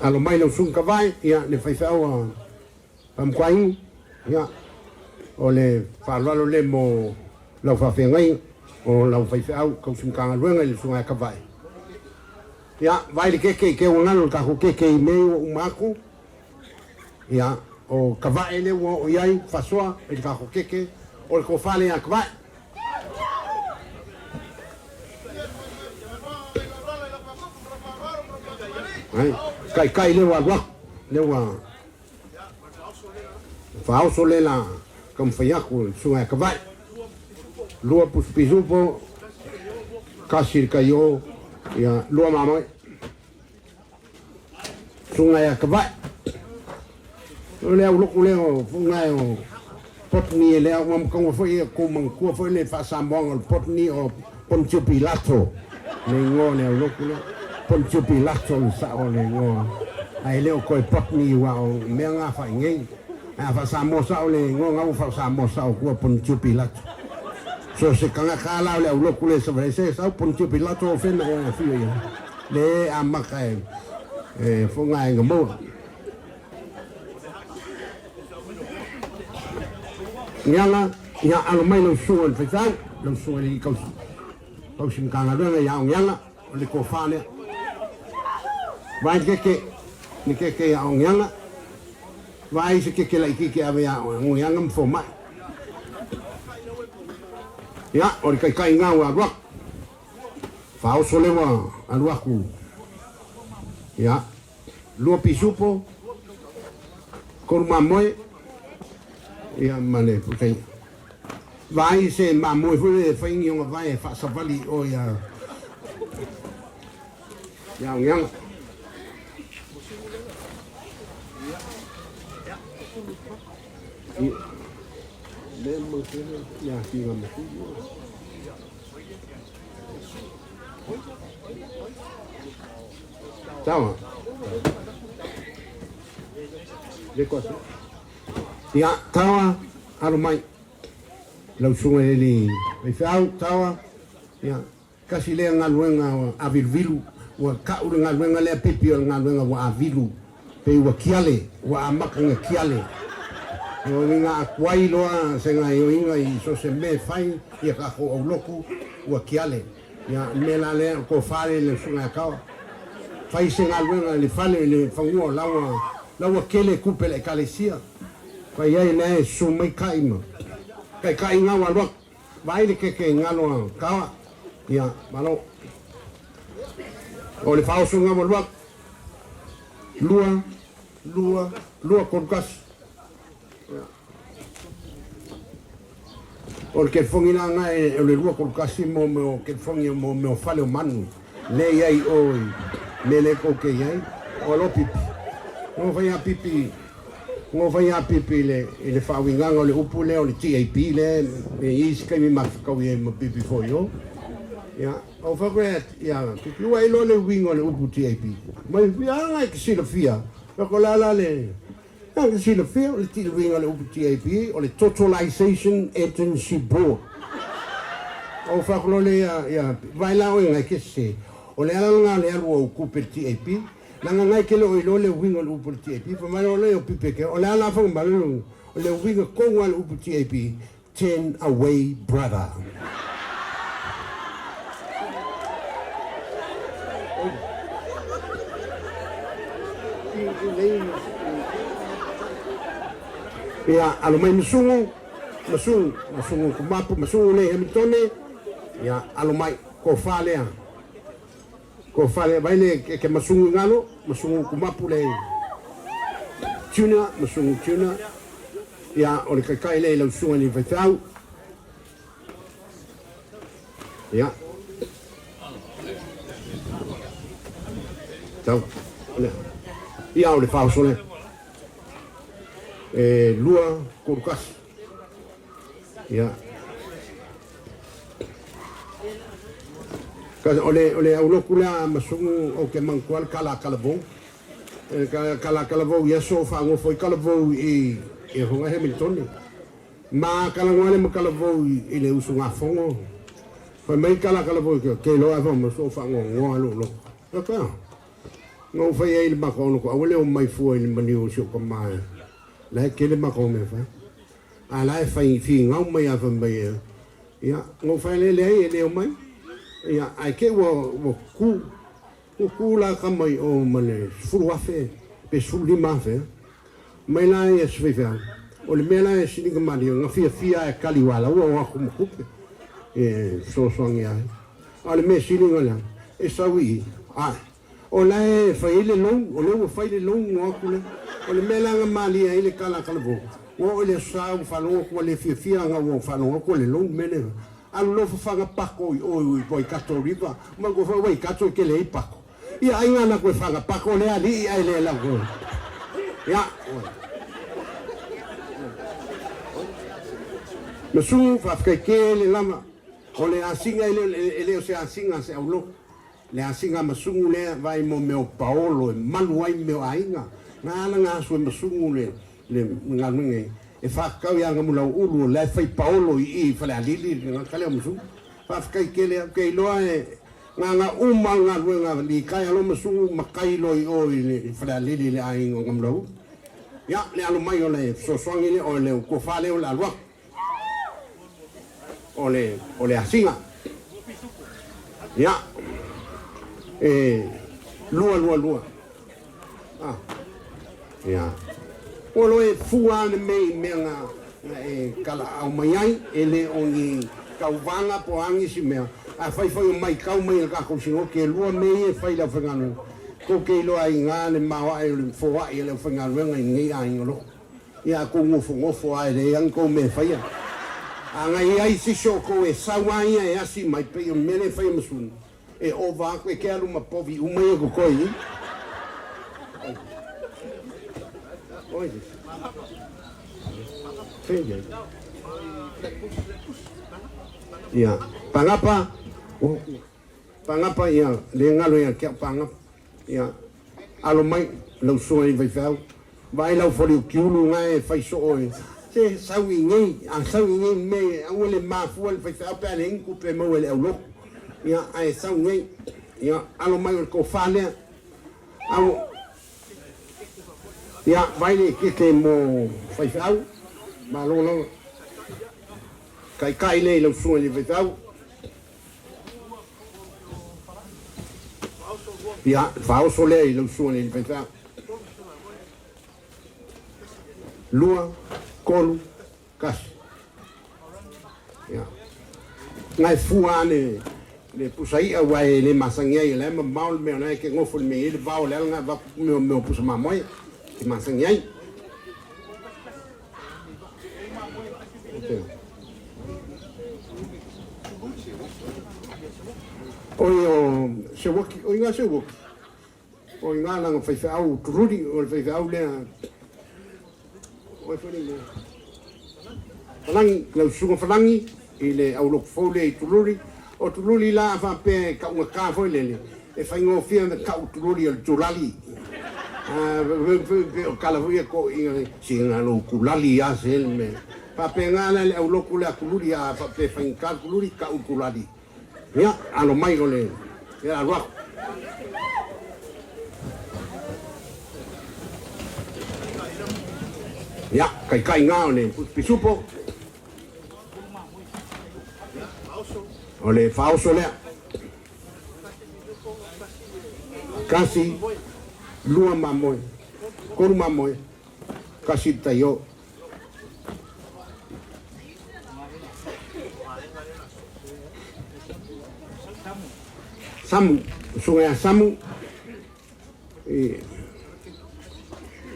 alo mai lau susuga Kavae, ia, le faifeau a Faamakuaiga, ia, o le faaaloalo lea mo lau faafeagaiga, o lau faifeau tausi Matagaluega i le susuga ia Kavae. Ia, vaai le keke i Keuagalo, le tatou keke i mea ua uma atu. Ia, o Kavae lea ua oo i ai, faasoa i le tatou keke, o le tofa lea ia Kavae. Ai, taitai lea ua alu atu, lea ua faaoso lea la taumafai atu le susuga ia Kavae. Lua pusi pisupo, kasi le tai o, ia, lua mamoe. Susuga ia Kavae. O le aulotu lea o fuga o Potni e lea ua mataua foi e kou manatua foi le faasamoaga o le Potni o Ponitio Pilato le igoa o le aulotu lea. Ponitio Pilato le sao o le igoa ae le o toe Potni aua o mea na faainei. Ae a faasamoa sao le igoa na ua faasamoa sao atu a Ponitio Pilato. So se tagata a la o le aulotu lea e savali se sau Ponitio Pilato o fena ea e afio i ai. Le amata e foga e maua. Niala, ia alo mai lau susuga i le faifeau, lau susuga i le tausi, tausi Matagaluega ia Aogiaga, o le tofa lea. Vaai le keke, le keke ia Aogiaga, vaai se keke laitiiti e ave ia Aogiaga ma fomai. Ia, o le taitaiga ua alu atu. Faaoso lea ua alu atu, ia, lua pisupo, tolu mamoe, ia, ma le pusa. Vaai se mamoe foi lea e fai ni ona vae e faasavali i o ia Aogeaga. Ia, Tawa. Le koa Ia, tawa, alo mai. Lau susuga i le faifeau, tawa. Ia, kasi lea galuega aviluvilu. Ua kau le galuega lea pipi o le galuega ua avilu. Pei ua kiale, ua amata na kiale. O uiga atuai loa se gaoioiga i so o se mea e fai ia tatou aulotu, ua kiale. Ia, o le mea la lea, o tofa lea i le susuga ia Tawa. Fai se galuega i le fale i le fanua o la ua, la ua tele tupe a le Ekalesia. Fai ai lea e susu mai kai ma taitai gau alu atu. Vaai le keke i galo a Tawa. Ia, malo. O le faaoso gau alu atu. Lua, lua, lua, tolu, tasi. O le kelifogi la na e o le lua tolu tasi mo mea o kelifogi mo mea o fale o manu le i ai o i mea le kou ke i ai o lo pipi. No fai a pipi, no fai a pipi le i le faauigaga o le upu lea o le TAP le e i isi taimi mafakaui ai ma pipi foi o. Ia, o fai koe ia pipi ua e iloa le uiga o le upu TAP. Mai fia anga e te silafia. Fai ko la la le Ea te silafia o le uiga o le upu TAP o le Totalization Agency Board. O faakolole ia ia vaai la oe ngai ke se o le ala lena o le alu o ou tupe i le TAP leaga ngai ke le o iloa le uiga o le upu o le TAP fai mai o le o pipe ke o le ala fai mai o le uiga tonu lava o le upu TAP Turn away brother. Ia, alo mai Masugu, Masugu, Masugu Kumapu, Masugu le Hamiltone, ia, alo mai, tofa lea, tofa lea, vai le ke Masugu i galo, Masugu Kumapu le Tuna, Masugu Tuna, Ia, o le kaikai lea i lau susuga i le faifeau. Ia. Tau. Ia, o le faaoso lea. E lua, tolu kasi. Ia. O le, o le aulotu lea masugu ou te manatua le kala a Talavou. E kala Talavou i aso o faanofo ai Talavou i i Hoga Hamiltone. Ma kalagoa le ma kalavou i le usugafono. Fai mai kala kalavou i ke iloa e faamoso o faagoagoa lou loto. Ia pea. Na ou fai ai i le makaono ko aua le omai fua i le maliu o si ou tama e. La e tele makao mea fai. A la e fai figau mai a fai mai e. Ia, na ou fai lea leai e le omai. Ia, ae te i ua ua tu. Ua tu la tama i o ma le 10,000 pe 15,000. Mai la ia se faifeau. O le mea la e siliga malie, na fiafia e kali ua la ua o atu ma tupe e fesoasoani ai. A o le mea sili na lea, e sau i i, ae o la e fai ai le loan, o lea ua fai le loan o atu lea. O le mea la na malie ai le tala a Talavou, ua oo i le aso Sa ua faalogo atu ua le fiafia na ua faalogo atu o le loan mea lea. Alu loa fafaga pako i o i Waikato River, manatua foi o Waikato e tele ai pako. Ia aiga na koe faga pako le alii ae le lau koe. Ia. Masugu faafetai tele lava. O le asiga e le, e le o se asiga a se aulotu. Le asiga a Masugu lea vaai mo mea o paolo e malu ai mea o aiga. Na ala na asu e Masugu le, le galuega e fatatau ia Gamulauulu o la e fai paolo i i i Falealili le tagata lea o Masugu. Faafetai tele au ke iloa e Ngana uma galuega likae alo masugu makai loa i o i le Falealili i le aiga o Gamulaulu. Ia, le alo mai o le fesoasoani lea, o le tofa lea o le alu atu o le, o le asiga. Ia, e lua, lua, lua. Ah, ia. Ua loa e fua le mea i mea na, na e kalaau mai ai, e le o ni tauvaga po o a nisi mea, a fai foi o maitau mai e le tatou sinoti, e lua mea ia e fai i le aufaigaluega, tou te iloa ai i ina le maoae o le foai a le aufaigaluega i lenei aiga loa. Ia a tou nofonofo lava e leai lava ni tou mea e faia. A na i ai se isi o outou e sau lava ia e asi mai, pei o le mea lea e fai e Masuna, E ova aku e ke alu ma povi uma ia totoe i. Oi. Ia, pagapa, pagapa ia, le galo ia ke au pagapa. Ia, alo mai, lau susuga i faifeau. Vaai lau foli o Kiulu nga e fai soo e. Se sau i nei, a sau i nei me aua le mafua le faifeau pe a leai ni tupe e maua e le aulotu. Ia, ae sau nei. Ia, alo mai o le tofa lea. Au, ia, vaai le keke mo faifeau. Malo lava. Taitai lea i lau susuga i le faifeau. Ia, faaoso lea i lau susuga i le faifeau. 2, 3, 1. Ia. Na e fua ane le pusa i'a ua e le masani ai, o la e mamao le mea o la e ke gofo i le mea e i ai le vao, o le ala lena e avatu mea o mea o pusa mamoe e masani ai. Oi o se uaki, oi ngā se uaki. Oi ngā langa faifeau tururi, o le faifeau lea. Oi foi le mea. Falangi, lau susuga Falangi, i le aulotu fou lea i Tuluri. O Tuluri la a faapea e taugata foi lele, e faigofie ona tau Tuluri o le tulali. O tala foi ia toeaiina, sina lou tulali lava se le mea. Faapena la le aulotu lea a Tuluri, a faapea e faigata le Tuluri, tau le tulali. Ia, alo mai o le ia alu aku. Ia, taitai ngā o le pisupo. O le faaoso lea. Kasi, lua mamoe, tolu mamoe, kasi le taio. Samu, susuga ia Samu. E,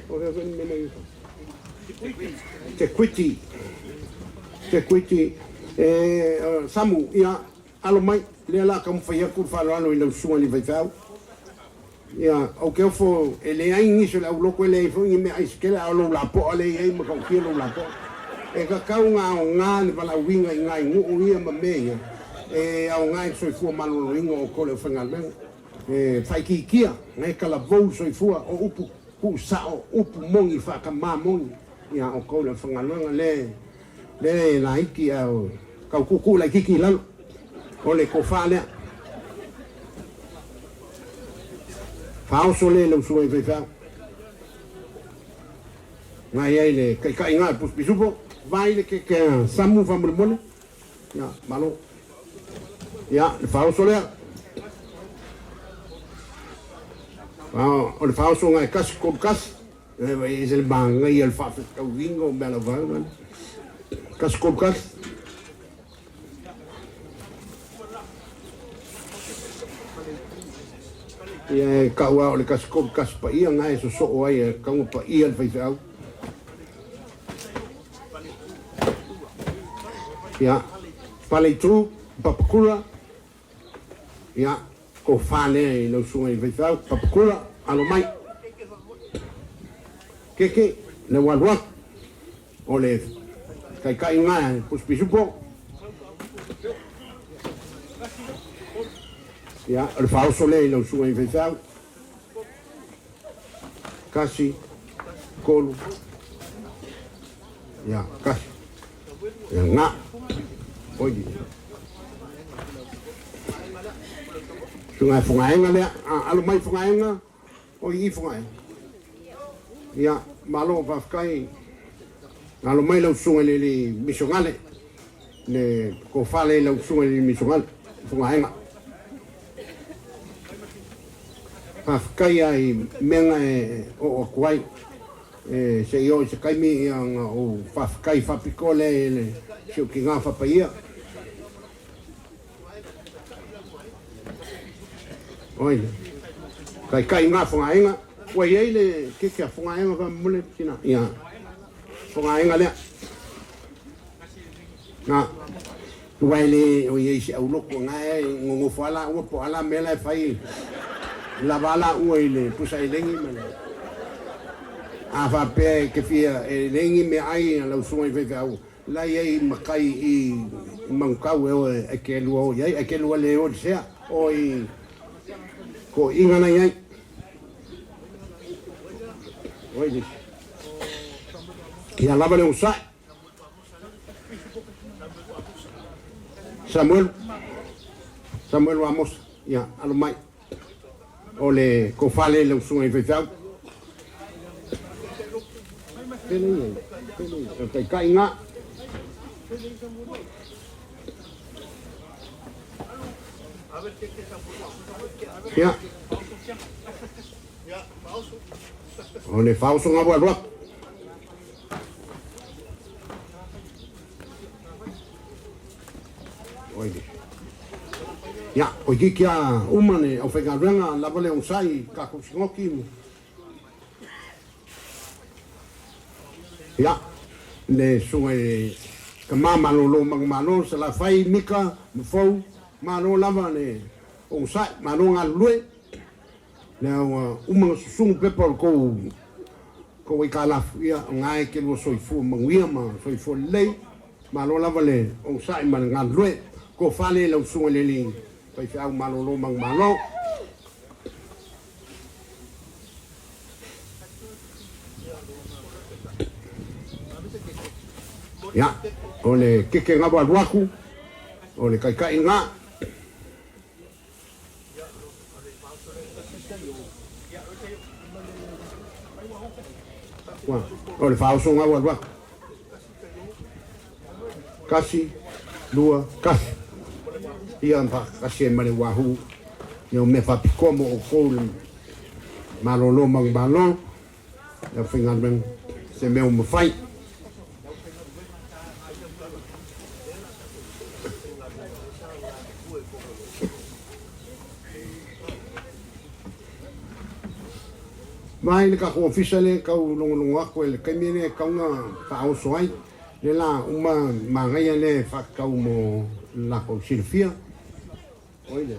o hea koe ni mea mai Te Kuiti. Te Kuiti. E, Samu, ia, alo mai, lea la taumafai atu le faaaloalo i lau susuga i le faifeau. Ia, ou te ofo e leai nisi o le aulotu e leai foi ni meaai se tele, a o lou lapoa lea e i ai ma tautia lou lapoa. E tatau ona aoga le valaauina i nai nuu ia ma mea ia e aoga i le soifua maloloina o outou le aufaigaluega. E faaitiitia, na e talavou le soifua o upu tuusao, upu moni faatamā moni, ia outou le aufaigaluega lea e. Lea e laiti ae tau tuutuu laitiiti i lalo. O le tofa lea. Faaoso lea i lau susuga i faifeau. Na i ai le taitaiga a le Pusi Pisupo, vai le keke a Samu faamolemole. Ia, malo. Ia, le faaoso lea. O le faaoso na e 1, 3, 1. E ese le manaia o le faafetauina o mea lava. 1, 3, 1. Ia e tau lava o le 1, 3, 1 paia na e sosoo ai e tauga paia le faifeau. Ia, Paleitu, Papakura, ia, tofa lea i lau susuga i le faifeau, Papakura, alo mai. Keke, le ua alu atu, o le taitai lena e Pusi Pisupo. Ia, o le faaoso lea i lau susuga i le faifeau. 1, 3, ia, 1. Ia, na. Oi. Susuga e Fogaega lea. Alo mai Fogaega. Oi i Fogaega. Ia, malo faafetai. Alo mai lau susuga i le alii misionale. Le tofa lea i lau susuga i le alii misionale, Fogaega. Faafetai lava i mea na e oo atu ai. E se i oo i se taimi ia ona ou faafetai faapitoa lea i le si ou tina faapaia. Oi, taitai ngā Fogaega. Ua i ai le keke a Fogaega faamolemole tina. Ia, Fogaega lea. Na, ua e le o i ai se aulotu na e nonofo a laua po o a la mea la e fai lava a laua i le pusa elegi ma le a faapea e te fia elegi meaai a lau susuga i faifeau la i ai matai i Manukau e o e te lua o i ai, e te lua le o i le sea o i toeaiina la i ai. Oi le Ia lava le onosai. Samuelu, Samuelu Amosa, ia, alo mai. O le tofa lea i lau susuga i faifeau. Pele ia, pele ia, o taitai ngā. Ia. O le faaosoga ua alu atu. Ia, toeitiiti lava uma le aufaigaluega lava le onosai i tatou sinoti. Ia, le susuga i le tama malolo manumalo Salafai Mika Mafou, malo lava le onosai, malo galulue. Lea ua uma ona susugu pepa o le tou tou aitalafu, ia, o na e te lua soifua manuia ma soifua lelei. Malo lava le onosai ma le galulue. Tofa lea i lau susuga i le alii faifeau malolo manumalo. Ia, o le keke na ua alu atu, o le taitai lena. O le faaosoga ua alu atu. 1, 2, 1. Ia faatasi ai ma le wahoo. Ia o mea faapitoa mo outou le malolo manumalo. Le aufaigaluega se mea ua mafai. Mai le tatou ofisa lea e tau logologo atu e le taimi lea e tatau ona faaoso ai le la uma manaia lea e faatatau mo le latou silafia. Oi le.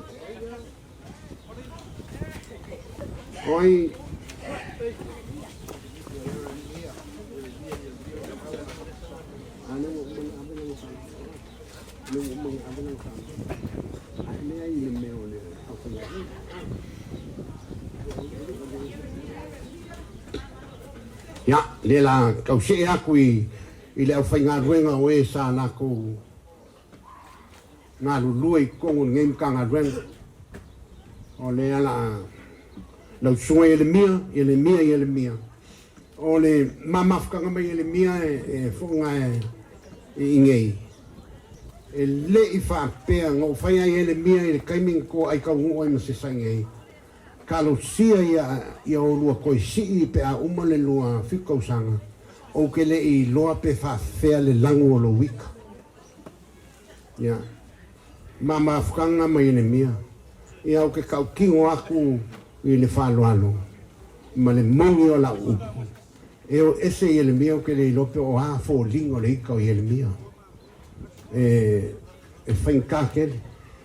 Oi. Ia, lea la tau see atu i i le aufaigaluega o e sa latou galulue i totonu o lenei Matagaluega. O lea la a lau susuga Ielemia, Ielemia, Ielemia. O le ma mafutaga mai Ielemia e fofoga e i nei, e le i faapea na ou fai a Ielemia i le taimi na toai taunuu ai ma se sa i nei, talosia ia ia olua toe sii pe a uma le 27 tausaga, ou te le i iloa pe faafefea le lanu o lou ita. Ia, ma mafutaga ma Ielemia, ia ou te tautino atu i le faaaloalo ma le moni o lau upu, e o ese Ielemia ou te le iloa pe o a foliga o le ita o Ielemia. E, e faigata tele.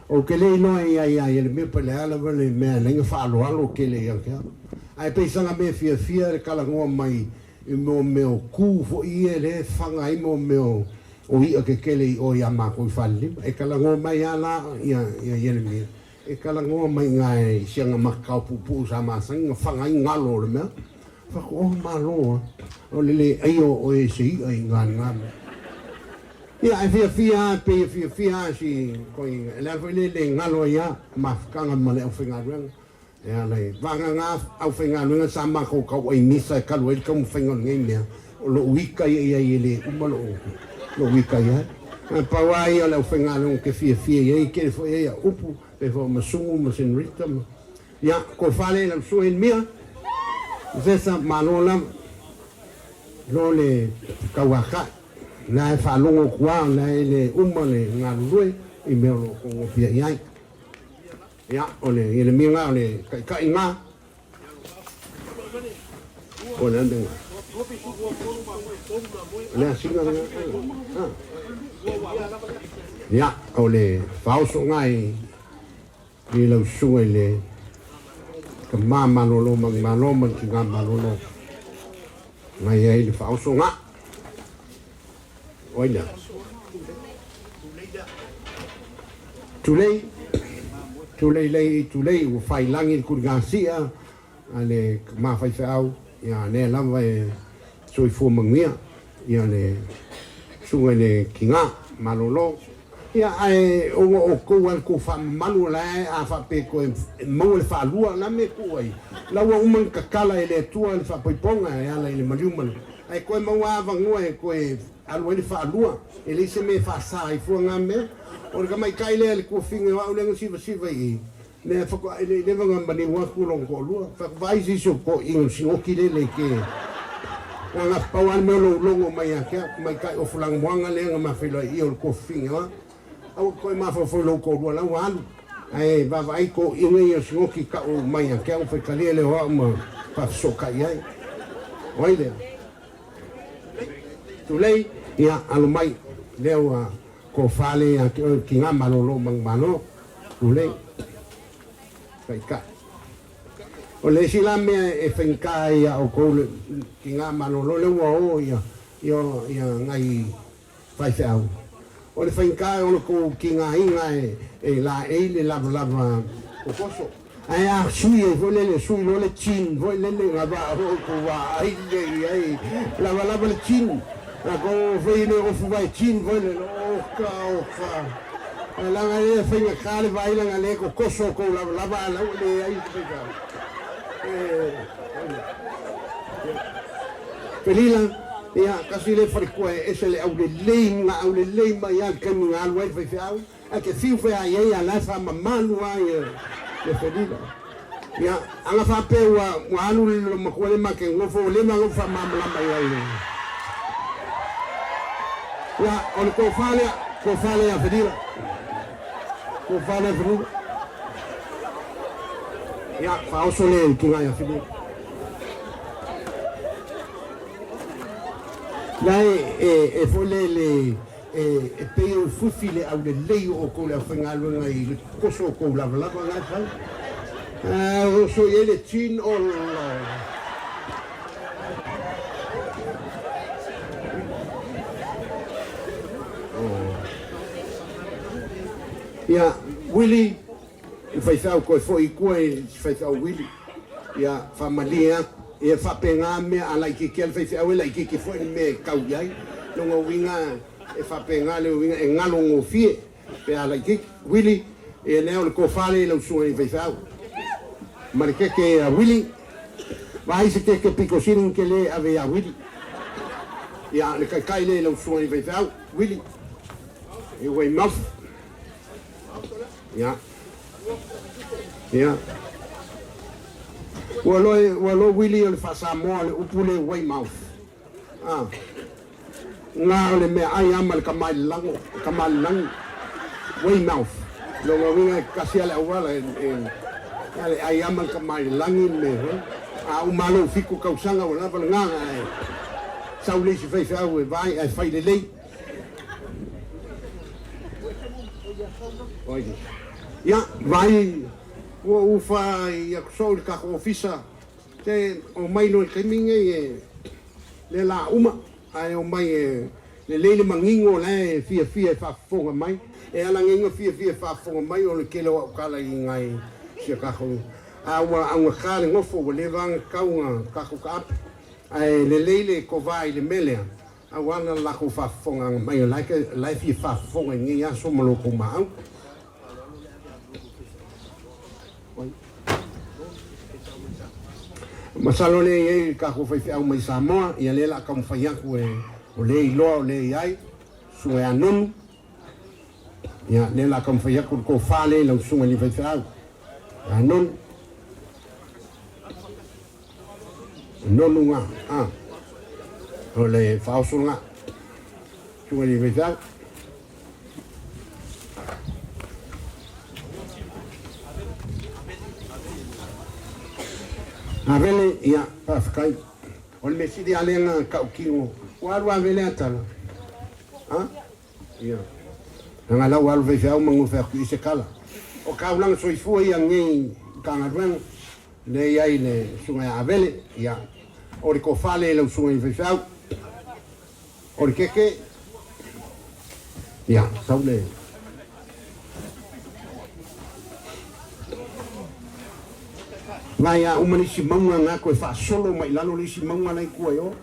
Ou te le iloa i ai ia Ielemia pe o le a lava le mea e ala ai ona faaaloalo tele ia te au. Ae pei sana mea fiafia le talanoa mai I mo mea o ku foi ia lea e faga ai mo mea o i'a kekele i o ia makou i Falelima. E talanoa mai a la ia Ieremia, e talanoa mai iga i siana makakao puupuu sa masani na faga ai galo o le mea. Fai atu, oh malo a, o le le aia o oe i se i'a i ga lena mea. Ia ae fiafia a, pei e fiafia a si koe, le ala foi lea e le galo ai a mafutaga ma le aufaigaluega. E ala i vagana aufaigaluega sa matou tauai misa e talu ai le taumafaiga o lenei mea, o lou ita ia i ai e le uma lou ita i ai. Ae pau lava ia o le aufaigaluega ou te fiafia i ai, e tele foi ai au upu, pei foi o Masugu ma Senorita ma. Ia, tofa lea i lau susuga Ielemia, Professor, malo lava lo le tauakai. O la e faalogo atu lava, o la e le uma le galulue i mea o lo o togofia i ai. Ia, o le Ieremia lena, o le taitai lena. O le a le mea lena? O le asina lena. Ia, o le faaoso lena i, i lau susuga i le tama malolo manumalo ma le tina malolo. Na i ai le faaoso lena. O ai lea? Tulei, tulei lei, tulei, ua fai lagi le tuligasia a le tama faifeau, ia lea lava e soifua manuia, ia le susuga i le tina malolo. Ia ae ona o outou lava le tou faamamalu o la e a faapea e toe maua le faalua, la mea e tuu ai, la ua uma ona tatala e le Atua le faapoipoga e ala i le maliu ma le Ae toe maua avanoa e toe alu ai le faalua, e leai se mea e faasa ai fua na mea. O le tamaitai lea le tuafine o au lea na sivasiva i i, mea faatoa e le i leva ona maliu atu lona toalua. Fai atu, Vaai se isi o toeaiina o le sinoti lele e te na pau lava le mea o lou logo mai ia te au, tamaitai ofu lanumoana lea na ma feiloai i i o le tuafafine o au. Aua e toe mafaufau i lou toalua la ua alu, ae vaavaai toeaiina ia o sinoti tau mai ia te au, faitalia lea o au ma faafesootai ai. O ai lea? Tulei, ia, alo mai, lea ua tofa lea ia te oe, tina malolo manumalo, tulei, taitai. O le isi la mea e faigata ai ia outou le tina malolo lea ua o ia, ia, ia nai faifeau. O le faigata o le tou tigaina e laei le lavalava kokoso. Ae a sui ai foi lele, sui loa le chin foi lele na va o tou vaai lea i ai, lavalava le chin. Na tou fai le ofu vae chin foi lele, oka oka. Ae leaga lea e faigata le vaai leaga lea e kokoso tou lavalava a la ua leai se faifeau. Felila, Ia, tasi lea faletua e ese le aulelei na aulelei mai lava i le taimi na alu ai le faifeau, ae te fiu feai ai a la e faamamalu lava ia le felila. Ia, ana faapea ua ua alu le loomatua lea ma te nofo ua leva ona ou faamalamalama i ai. Ia, o le tofa lea, tofa lea ia Felila. Tofa lea Felila. Ia, faaoso lea i le tina ia Felila. La e e foi lele e pei e ufiufi le aulelei o outou le aufaigaluega i le koso o tou lavalava na e fai. A oso i ai le tin ola. Ia, Willie, I faifeau toe foi i tua i si faifeau Wili. Ia, faamalie atu. Ia faapena mea, a laitiiti lava le faifeau, e laitiiti foi le mea e tau i ai. Lona uiga e faapena le uiga e galo gofie pe a laitiiti. Wili, ia lea o le tofa lea i lau susuga i le faifeau ma le keke a Wili. Vaai se keke pito sili ona tele e ave ia Wili. Ia, le taitai lea i lau susuga i le faifeau, Wili. I Weymouth. Ia. Ia. Ua loe, ua loe Wili o le faa-Samoa o le upu lea Weymouth. Ah. Nga o le meaai lava ma le tama i le lago, tama i le lagi. Weymouth. Lona uiga e tasi lava le auala e, e, e le ai lava ma le tama i le lagi le mea foi. A uma lou 7 tausaga ua lava lena, ae sau le isi faifeau e vaai ae fai lelei. Ia, vaai, ua ou fai atu soo i le tatou ofisa, te omai loa i le taimi lenei e lea la uma, ae omai e lelei le manino o la e fiafia e faafofoga mai. E ala nei ona fiafia e faafofoga mai o le tele o au tala i nai si a tatou, a ua augata le nofo, ua leva ona tatau ona tatou taape, ae lelei le kova i le mea lea, Aua la latou faafofoga mai o la e fia faafofoga i lenei aso ma lo outou maau. Masalo lea e i ai le tatou faifeau mai Samoa, ia lea o le a taumafai atu e o lea e iloa o lea e i ai, Susuga ia Nonu, ia lea o le a taumafai atu le tofa lea i lau susuga i le faifeau ia Nonu. Nonu nga, a. O le faaoso nga. Susuga i le faifeau. Avele, ia, faafetai. O le mea sili lava lea na tautino, ua alu Avele a tala. A? Ia. Leaga la ua alu faifeau ma gofe atu i se tala. O taulaga soifua ia nei Matagaluega, lea e i ai le Susuga ia Avele, ia, o le tofa lea i lau susuga i le faifeau. O le keke, ia, sau le. Vaai a uma le isi mauga na toe faasolo mai i lalo le isi mauga la i tua i o.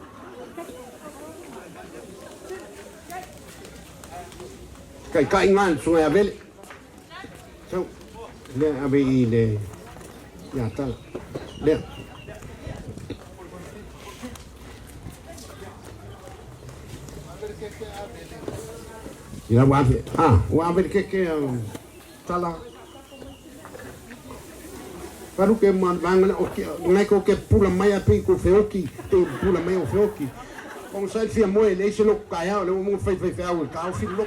Taitai nga le susuga ia Avele. Sau, lea ave i le ia tala. Lea. Ia ua ave. Ah, ua ave le keke tala. Paru ke ma vanga na oki ngai ko ke pula mai a pe ko feoki te pula mai o feoki. O sa fia moe le se lo kaya le mo fai fai fai au ka o fi lo.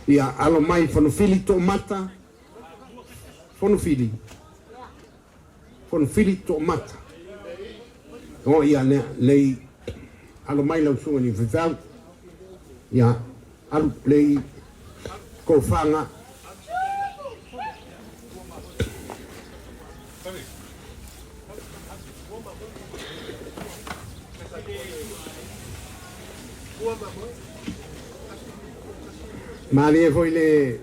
Ia alo mai Fonofili Toomata. Fonofili. Fonofili Toomata. O ia lea lei alo mai lau susuga i le faifeau. Ia alu lei tofaga. Malie foi le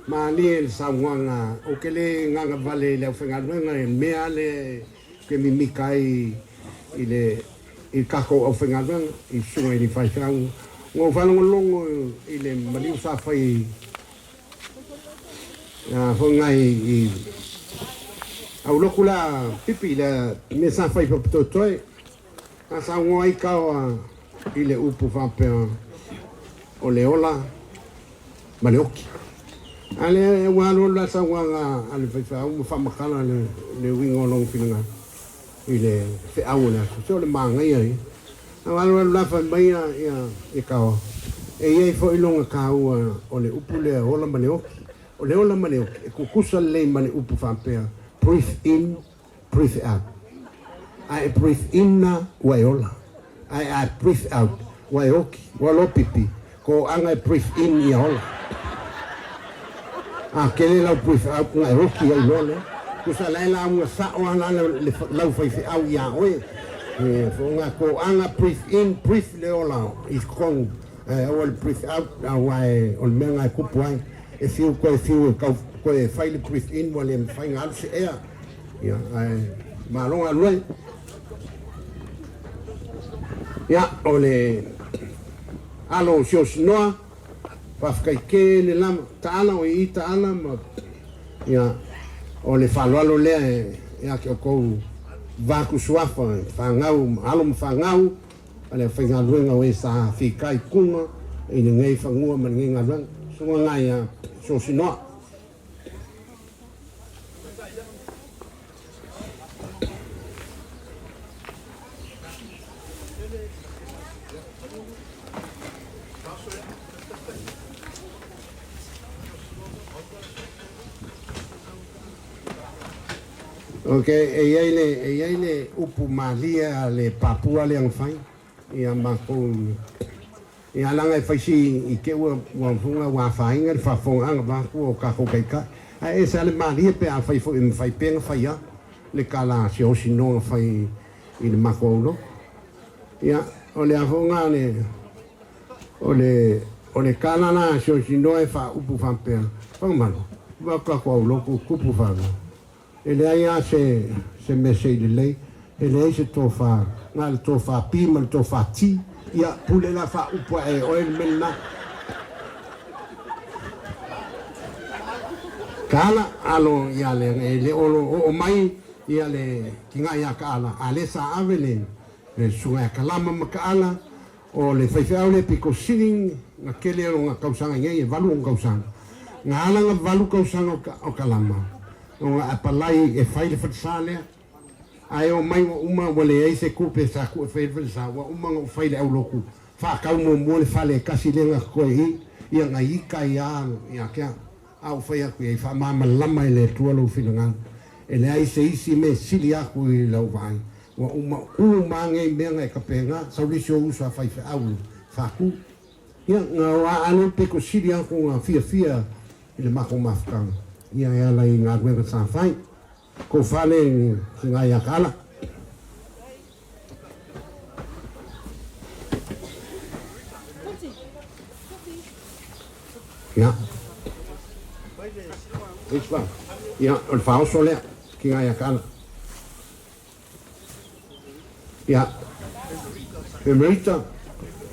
malie le saunoaga ou te le gagavale i le aufaigaluega e mea lea ke mimika ai i le i tatou aufaigaluega i susuga i le faifeau. Ua ou faalogologo i le maliu sa fai foi ngai i aulotu la pipi le mea sa fai papatoetoe. A saunoa ai Kaoa i le upu faapea o le ola ma le oki. A lea ua alu alu la saunoaga a le faifeau ma faamatala le uiga o lona finagalo i le feau o le aso. Se o le manaia ia. A ua alu alu la fai mai ia Kaoa, e i ai foi lona taua o le upu lea ola ma le oki. O le ola ma le oki e tutusa lelei ma le upu faapea breathe in, breathe out. A e breathe in na, ua e ola. Ae a breathe out, ua e oki, ua lopipi, ko aga e breathe in ia ola. A kele lau breathe out na e oki ai loa lea. Tusa la e lauga sa'o a la le lau faifeau iā oe. E foʻoga ko aga breathe in, breathe le ola i totonu, ae aua le breathe out, aua e o le mea na e tupu ai. e fiu koe fiu e kau koe e fai le breathe in ua le mafai ona alu se ea. Ia, ae malo galue. Ia, o le alo o Siosinoa, faafetai tele lava, Taala o i i Taala ma, ia, o le faaaloalo lea ia te outou vaku suafa, fanau, alo ma fanau, a le aufaigaluega o e sa fitaituga i lenei fanua ma lenei galuega. Susuga na ia Siosinoa. Ok, e i ai le, e i ai le upu malie a le Papua lea na fai ia matou. Ia leaga e fai si i te ua ua funga ua afaina le faafofogaaga vaeatu o tatou taitai. Ae ese lava le malie pe afai foi e mafai pea ona fai a le tala a Siaosi noa fai i le matou aulotu. Ia o le a foi na le o le o le tala la a Siaosi noa e faaupu faapea, Fagamalo, vaai atu tatou aulotu tupu faalogo. E leai lava se se mea sei lelei, e leai se tofa, na o le tofa pi ma le tofa ti. Ia, pule la faaupu ae e oe le mea lena. Kaala, alo ia le e le o oo mai ia le tiga ia Kaala, a lea sa ave le le susuga ia Kalama ma Kaala, o le faifeau lea pito sili na tele o na tausaga i nei, e 8 ona tausaga. Na ala na 8 tausaga o Kalama, ona apalai e fai le falesa lea, ae omai ua uma ua leai se tupe sa tuu e fai ai le falesa, ua uma ona ou fai i le aulotu, faatau muamua le fale e tasi lea na totoe i i, ia na ita ai lava ia te au. A ou fai atu i ai, Faamalamalama e le Atua lou finagalo, e leai se isi mea e sili aku i lau vaai. Ua uma uma lava nei mea na e tapena, sau le isi ou uso a faifeau e faatu. Ia, na o a lea pito sili aku na fiafia i le matou mafutaga, ia e ala i galuega sa fai. Kou fale ki ngai a Kaala. Ia. Ia, o le faaoso lea ki ngai a Kaala. Ia, Pemerita,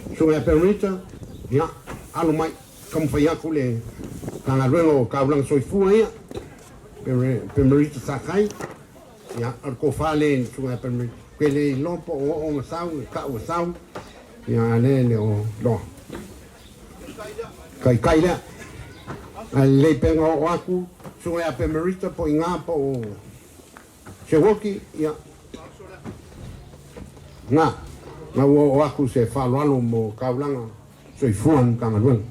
Susuga ia Pemerita, ia, alo mai, taumafai atu le Matagaluega o Taulaga Soifua ia, Pemerita Sakai, ia, o le tofa lea i le Susuga ia Pemerita. Ou te le iloa po o oo ona sau, e tau e sau, ia, a lea e le o iloa. Taitai lea. Ae lelei pea ona oo atu, Susuga ia Pemerita po o i ina po o Sewoki, ia. Na, na ua oo aku se faaaloalo mo taulaga soifua ma Matagaluega.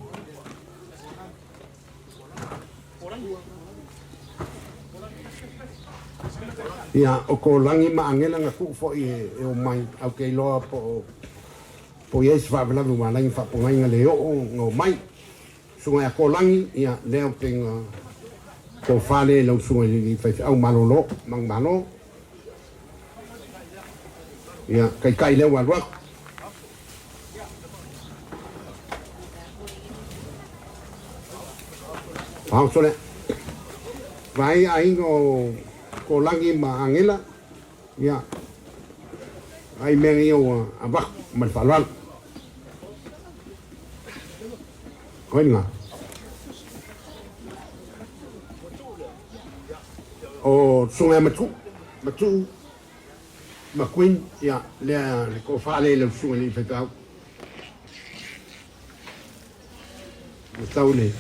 Ia, o ko lagi ma agela na tuu foi e omai, ae ou te iloa po o po o i ai se faalavelave ua alai ona faapogaina le oo na omai. Susuga ia Kolagi, ia, lea ou te na tofa lea i lau susuga i le faifeau malolo, manumalo. Ia, taitai lea ua alu atu. Faaoso lea. Vaai aiga o Kolagi ma Agela, ia, ai mea ia ua avatu ma le faaaloalo. Oi lena. O Susuga ia Matuu, Matuu ma Queen, ia, lea le tofa lea i lau susuga i le faifeau. Ua tau le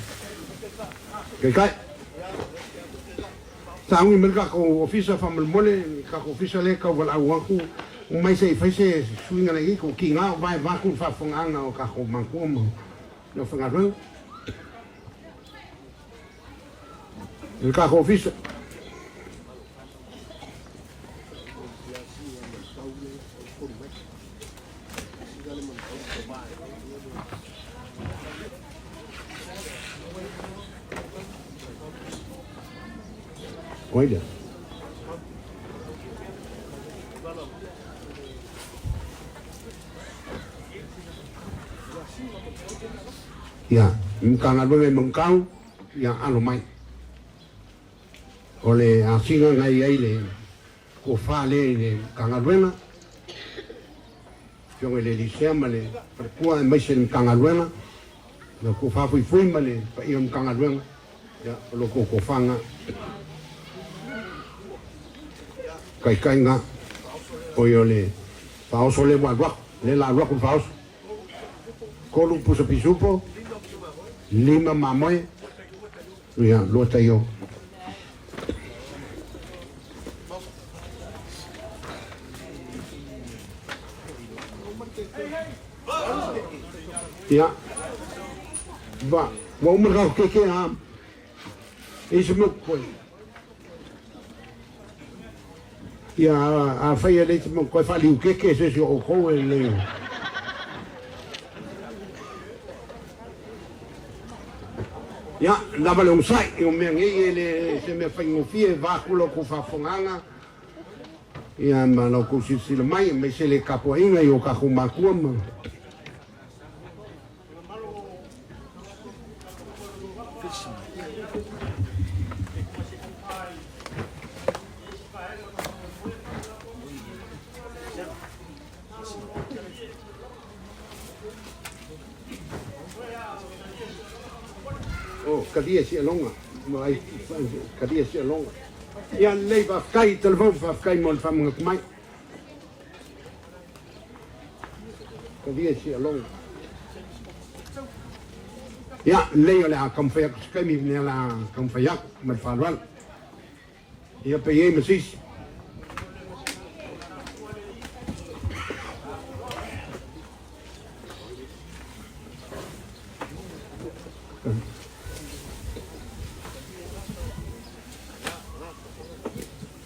Taitai. Sauni mai le tatou ofisa faamolemole, le tatou ofisa lea e tau valaau atu, omai se i fai se suiga laitiiti, ua tiga o vae vaeatu le faafofogaaga o tatou matua ma le aufaigaluega. I le tatou ofisa. Oi lea. Ia, Matagaluega i Manukau. ia alo mai. O le asiga na i ai le tofa lea i le Matagaluega, Afioga i le alii Sea ma le faletua aemaise le Matagaluega, le tofa fuifui ma le paia o le Matagaluega, ia o lo outou tofa lena. Taitai lena, oi o le faaoso lea ua alu atu, lea la alu atu le faaoso. Tolu pusa pisupo, lima mamoe, ia lua taio. Ia, va, ua uma le tatou keke a, e se mea koe. Ia, afai e leai se mea koe faaliu keke se isi o outou e lelei. Ia, lava le onosai i o mea nei e le se mea faigofie vaeatu la outou faafofogaaga ia ma la outou silasila mai aemaise le tapuaiga i o tatou matua ma Oh, kalia sialoga. Mai, kalia sialoga. Ia lelei, faafetai, Talavou, faafetai mo le faamanatu mai. Kalia sialoga. Ia, lelei o le a taumafai atu se taimi, lea o le a taumafai atu ma le faaaloalo. Ia pe i ai ma se isi.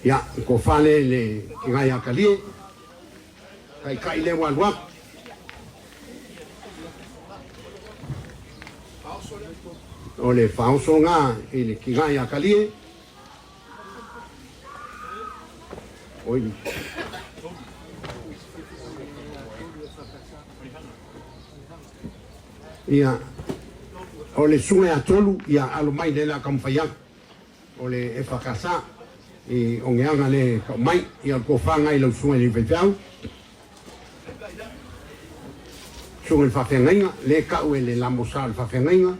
Ia, ko fale le ki ngai a Kalie, kai kai le ua alu atu. O le faaosoga i le ki ngai a Kalie, Oi. Ia, o le susuga ia Tolu, ia alo mai lea o le a taumafai atu. O le EFKS i Ogeaga lea e tau mai. Ia, o le tofa lena i lau susuga i le faifeau. Susuga i le faafeagaiga, lea e tau e le lamosa o le faafeagaiga.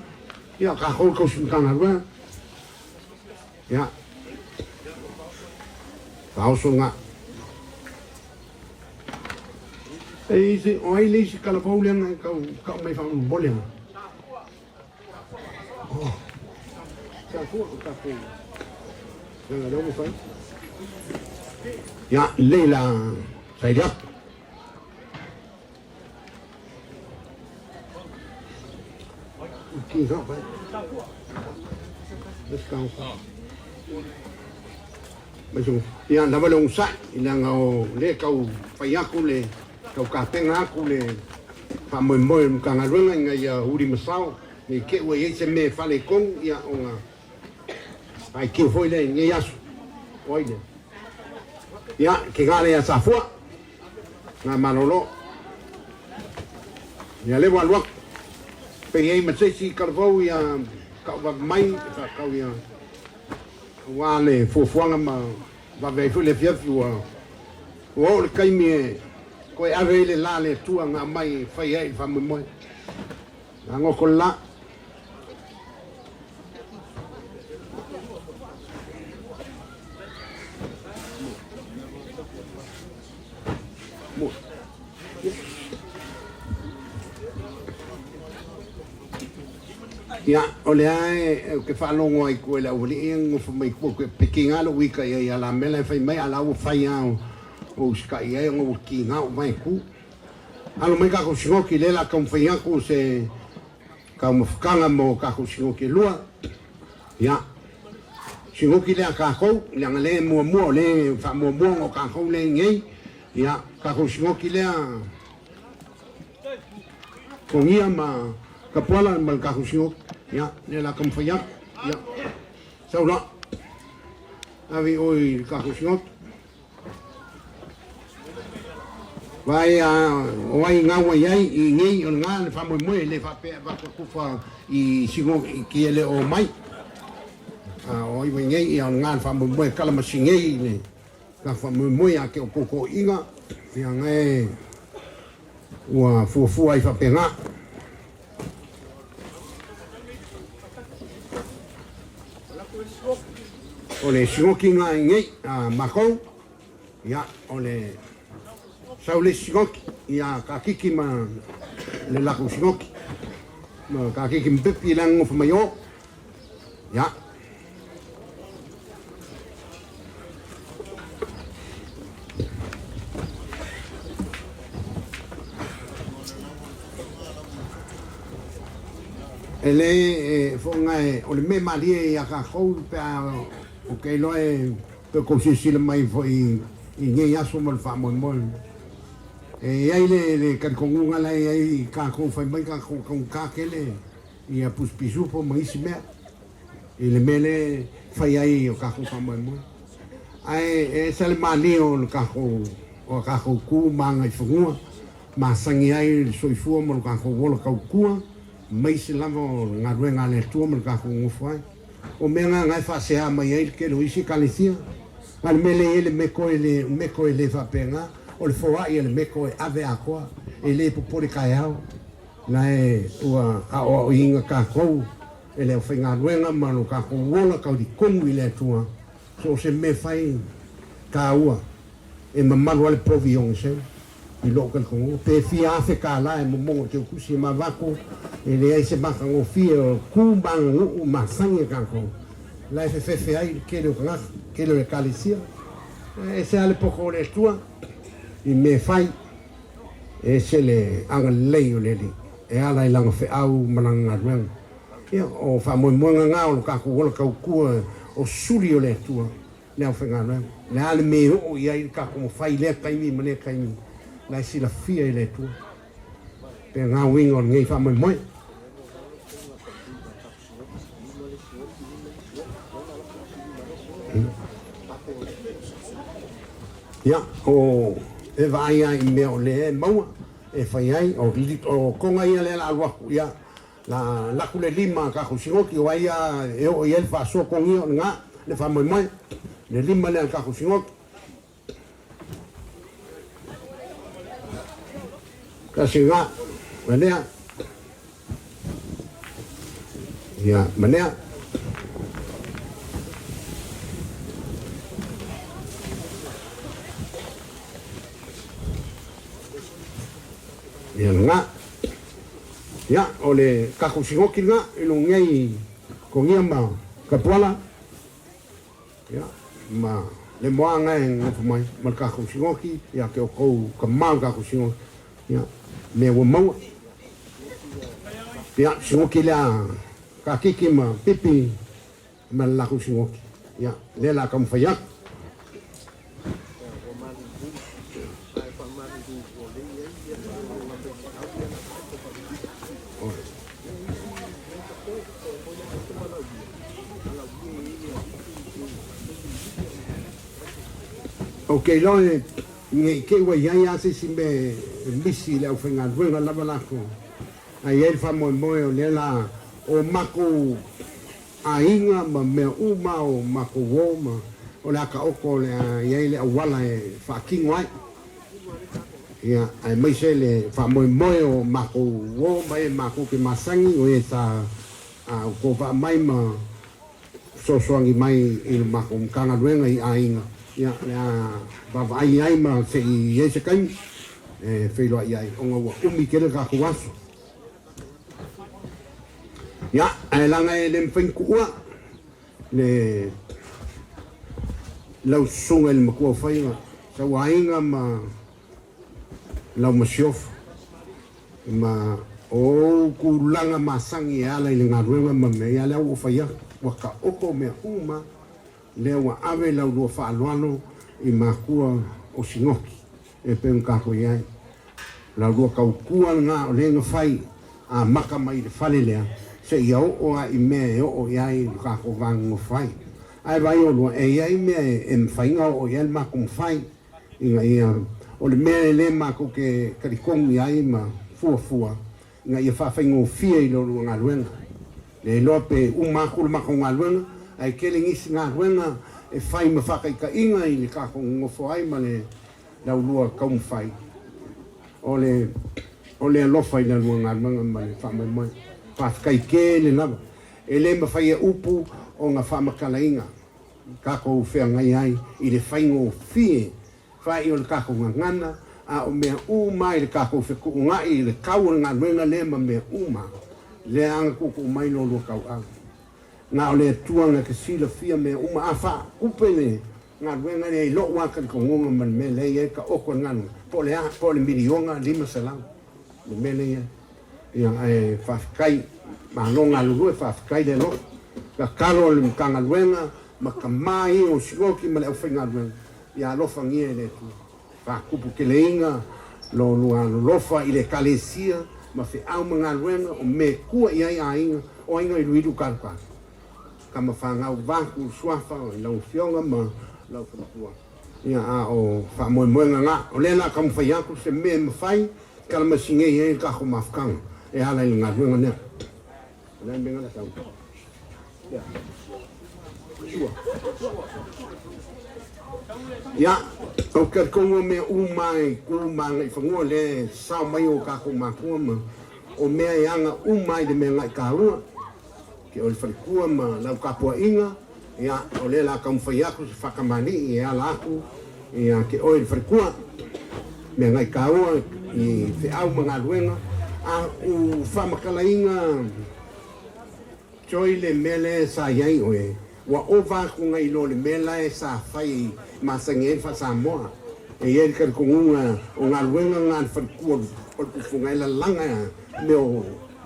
Ia, o tatou le tausi Matagaluega. Ia, faaoso lena. E isi, o ai le isi talavou lea na e tau tau mai faamolemole na? Oh. Sa fua o tatou. Langa lea ua fai. Ia, lelei la saili atu. Ia lava le onosai, leaga o lea e tau fai atu le tau tapena atu le faamoemoe o le Matagaluega ina ia uli ma sao, ne i te i ua i ai se mea e faaletonu, ia ona faitio foi lea i lenei aso. O ai lea? Ia, ke gā lea ia Safua. Ngā malolo. Ia lea ua alu atu. Pe i ai ma se isi talavou ia kau vave mai e whakau ia aua le fuafuaga ma vave ai foi le afiafi ua ua oo le taimi e toe ave ai le la le Atua na aumai e fai ai le faamoemoe. Na goto le la. Ia, o lea e, ou te faalogo ai koe le aualii ia nofo mai tua koe peke nga lou ika ia ia la mea la e fai mai a la ua fai a o usikai ai ona ua kiga o vae ku. Alo mai tatou sinoki lea la taumafai atu se taumafataga mo tatou sinoki e lua. Ia, sinoki lea a tatou, leaga lea e muamua, o lea e faamuamua ona o tatou lea e i nei. Ia, tatou sinoki lea Togia ma Tapuala ma le tatou sinoki. Ia, lea la taumafai atu. Ia, sau loa. Ave i o i le tatou sinoki. Vai a o ai gau ai ai i nei o lena le faamoemoe e le faapea e avatu atu fa i sino i ki e le o mai. A o ai mai nei, ia o le gā le faamoemoe e kalamasi nei i le ka faamoemoe ia te o koukoiga, ia gae ua fuafua ai faapena. O le sigoki gā i nei a makou, ia o le sau le isi sigoki, ia kakiki ma le lakou sigoki, ma kakiki ma pipi le agogofo mai o. Ia. E le e foʻoga e o le mea malie iā kākou pe a o ke iloa e pe kou silasila mai foi i nei aso ma le faamoemoe. E i ai le le talitonuga la e i ai i kākou fai mai kākou taugata tele ia pusipisupo ma isi mea i le mea lea e fai ai o kākou faamoemoe. Ae e ese le malie o le kākou o a kākou kū ma agaifanua, masani ai le soifua ma lo kākou ola tautua, maise lava o le galuega a le Atua ma le kākou nofo ai. O mea na na e faasea mai ai le tele o isi ekalesia. A o le mea lea e i ai le meko e le meko e le faapena, o le foai a le meko e ave atoa, e le popole taeao. La e ua aoaoina tatou e le aufaigaluega ma lo tatou ola taulikonu i le Atua, so o se mea fai taua e mamalu ai le povi i ona seu i lou talitonuga. Pe fia afe tala e momono i teutusi e mavaku, e leai se matagofie o ku ma aganuu masani a tatou. La e fefefe ai le tele o tagata, tele o ekalesia. E ese lava le poto o le Atua i mea fai. E ese le agalelei o le Alii e ala i lana feau ma lana galuega. Ia, o faamoemoega na o lo tatou ola tautua o suli o le Atua le aufaigaluega. O le a le mea e oo i ai le tatou mafai i lea taimi ma lea taimi, la e silafia e le Atua pe na uiga o lenei faamoemoe. Ia, o e vaai lava i mea o lea e maua e fai ai, o koga ia lea o le a alu atu, ia, la laku le lima a tatou sigoki, o ai lava e oo i ai le faasoa kogia o lena, le faamoemoe, le lima lea a le tatou sigoki. Tasi lena, ma lea. Ia, ma lea. Ia lena. Ia, o le tatou sigoki lena i luga nei Kogia ma Kapuala. Ia, ma le moaga e nofo mai ma le tatou sigoki, ia te outou ka ma o le tatou sigoki, ia, mea ua maua. Ia, sigoki lea kakiki ma pipi ma le latou sigoki, ia, lea la taumafai atu. Ou te iloa e ne i te i ua i ai lava se isi mea e misi i le aufaigaluega lava latou, ae i ai le faamoemoe o lea la o matou aiga ma mea uma o matou uo ma o le a taoto o le a i ai le auala e faatino ai. Ia, aemaise le faamoemoe o matou uo ma e matou te masani o e sa outou vaa mai ma fesoasoani mai i le matou Matagaluega i aiga, ia, o le a vaavaai ai ma se i i ai se taimi e feiloai ai ona ua umi tele le tatou aso. Ia, ae leaga e le mafai ona tuua le lau susuga i le matua o Faiga, sau aiga ma lau masiofo, ma o ou tulaga masani e ala i le galuega ma mea ia lea ua fai atu, ua taoto mea uma lea ua ave lau lua faaaloalo i matua o Sinoki e pei ona tatou i ai. Lau lua tautua lena o lea na fai amata mai i le fale lea seia oo lava i mea e oo i ai lo tatou va nonofo ai. Ae vaai olua, e i ai mea e mafai ona oo i ai le matou mafai ina ia, o le mea e le matou te talitonu i ai ma fuafua ina ia faafaigofie i lo lua galuega. Le iloa pe uma atu le matou galuega, Ae tele nisi galuega e fai ma faataitaiga i le tatou nonofo ai ma le laulua taumafai o le o le alofa i la lua galuega ma le faamoemoe. Faafetai tele lava. E le mafai e upu ona faamatalaina tatou feagai ai i le faigofie fai o le tatou gagana, a o mea uma i le tatou fetuunai i le tau o le galuega lea ma mea uma lea aga tuutuu mai lo lua tauau. Na o le Atua na te silafia mea uma. A faatupe le galuega lea i lou lava talitonuga ma le mea lea e i ai taoto le galuega, po o le a, po o le miliona 500 le mea lea e i ai. Ia, ae faafetai, malo galulue, faafetai le alofa. Tatalo a le Matagaluega ma tama ia o Siloki ma le aufaigaluega, ia alofagia e le Atua. Faatuputeleina lo lua alolofa i le Ekalesia ma feau ma galuega o mea tua i ai aiga o aiga iluilu kalukalu. Tama fanau vaku suafa o lau afioga ma lau faletua. Ia a o faamoemoega na. O lea la taumafai atu se mea e mafai kalamasingei ai le tatou mafutaga e ala i le galuega lea. O le a le mea na tau? Ia. Sua. Ia, ou te talitonu o mea uma e tu ma agaifanua lea e sao mai o tatou matua ma o mea e aga uma ai le mea agai taua, ke o le faletua ma lau tapuaiga, ia, o lea la taumafai atu se faakamali'i e ala atu ia te oe le faletua, mea agai taua i feau ma galuega, a u faamatalaina Joy le mea lea sa i ai oe, ua ova atu nai lo le mea la e sa fai masani ai le faa-Samoa. E i ai le talitonuga o galuega na a le faletua o le tufuga e lalaga mea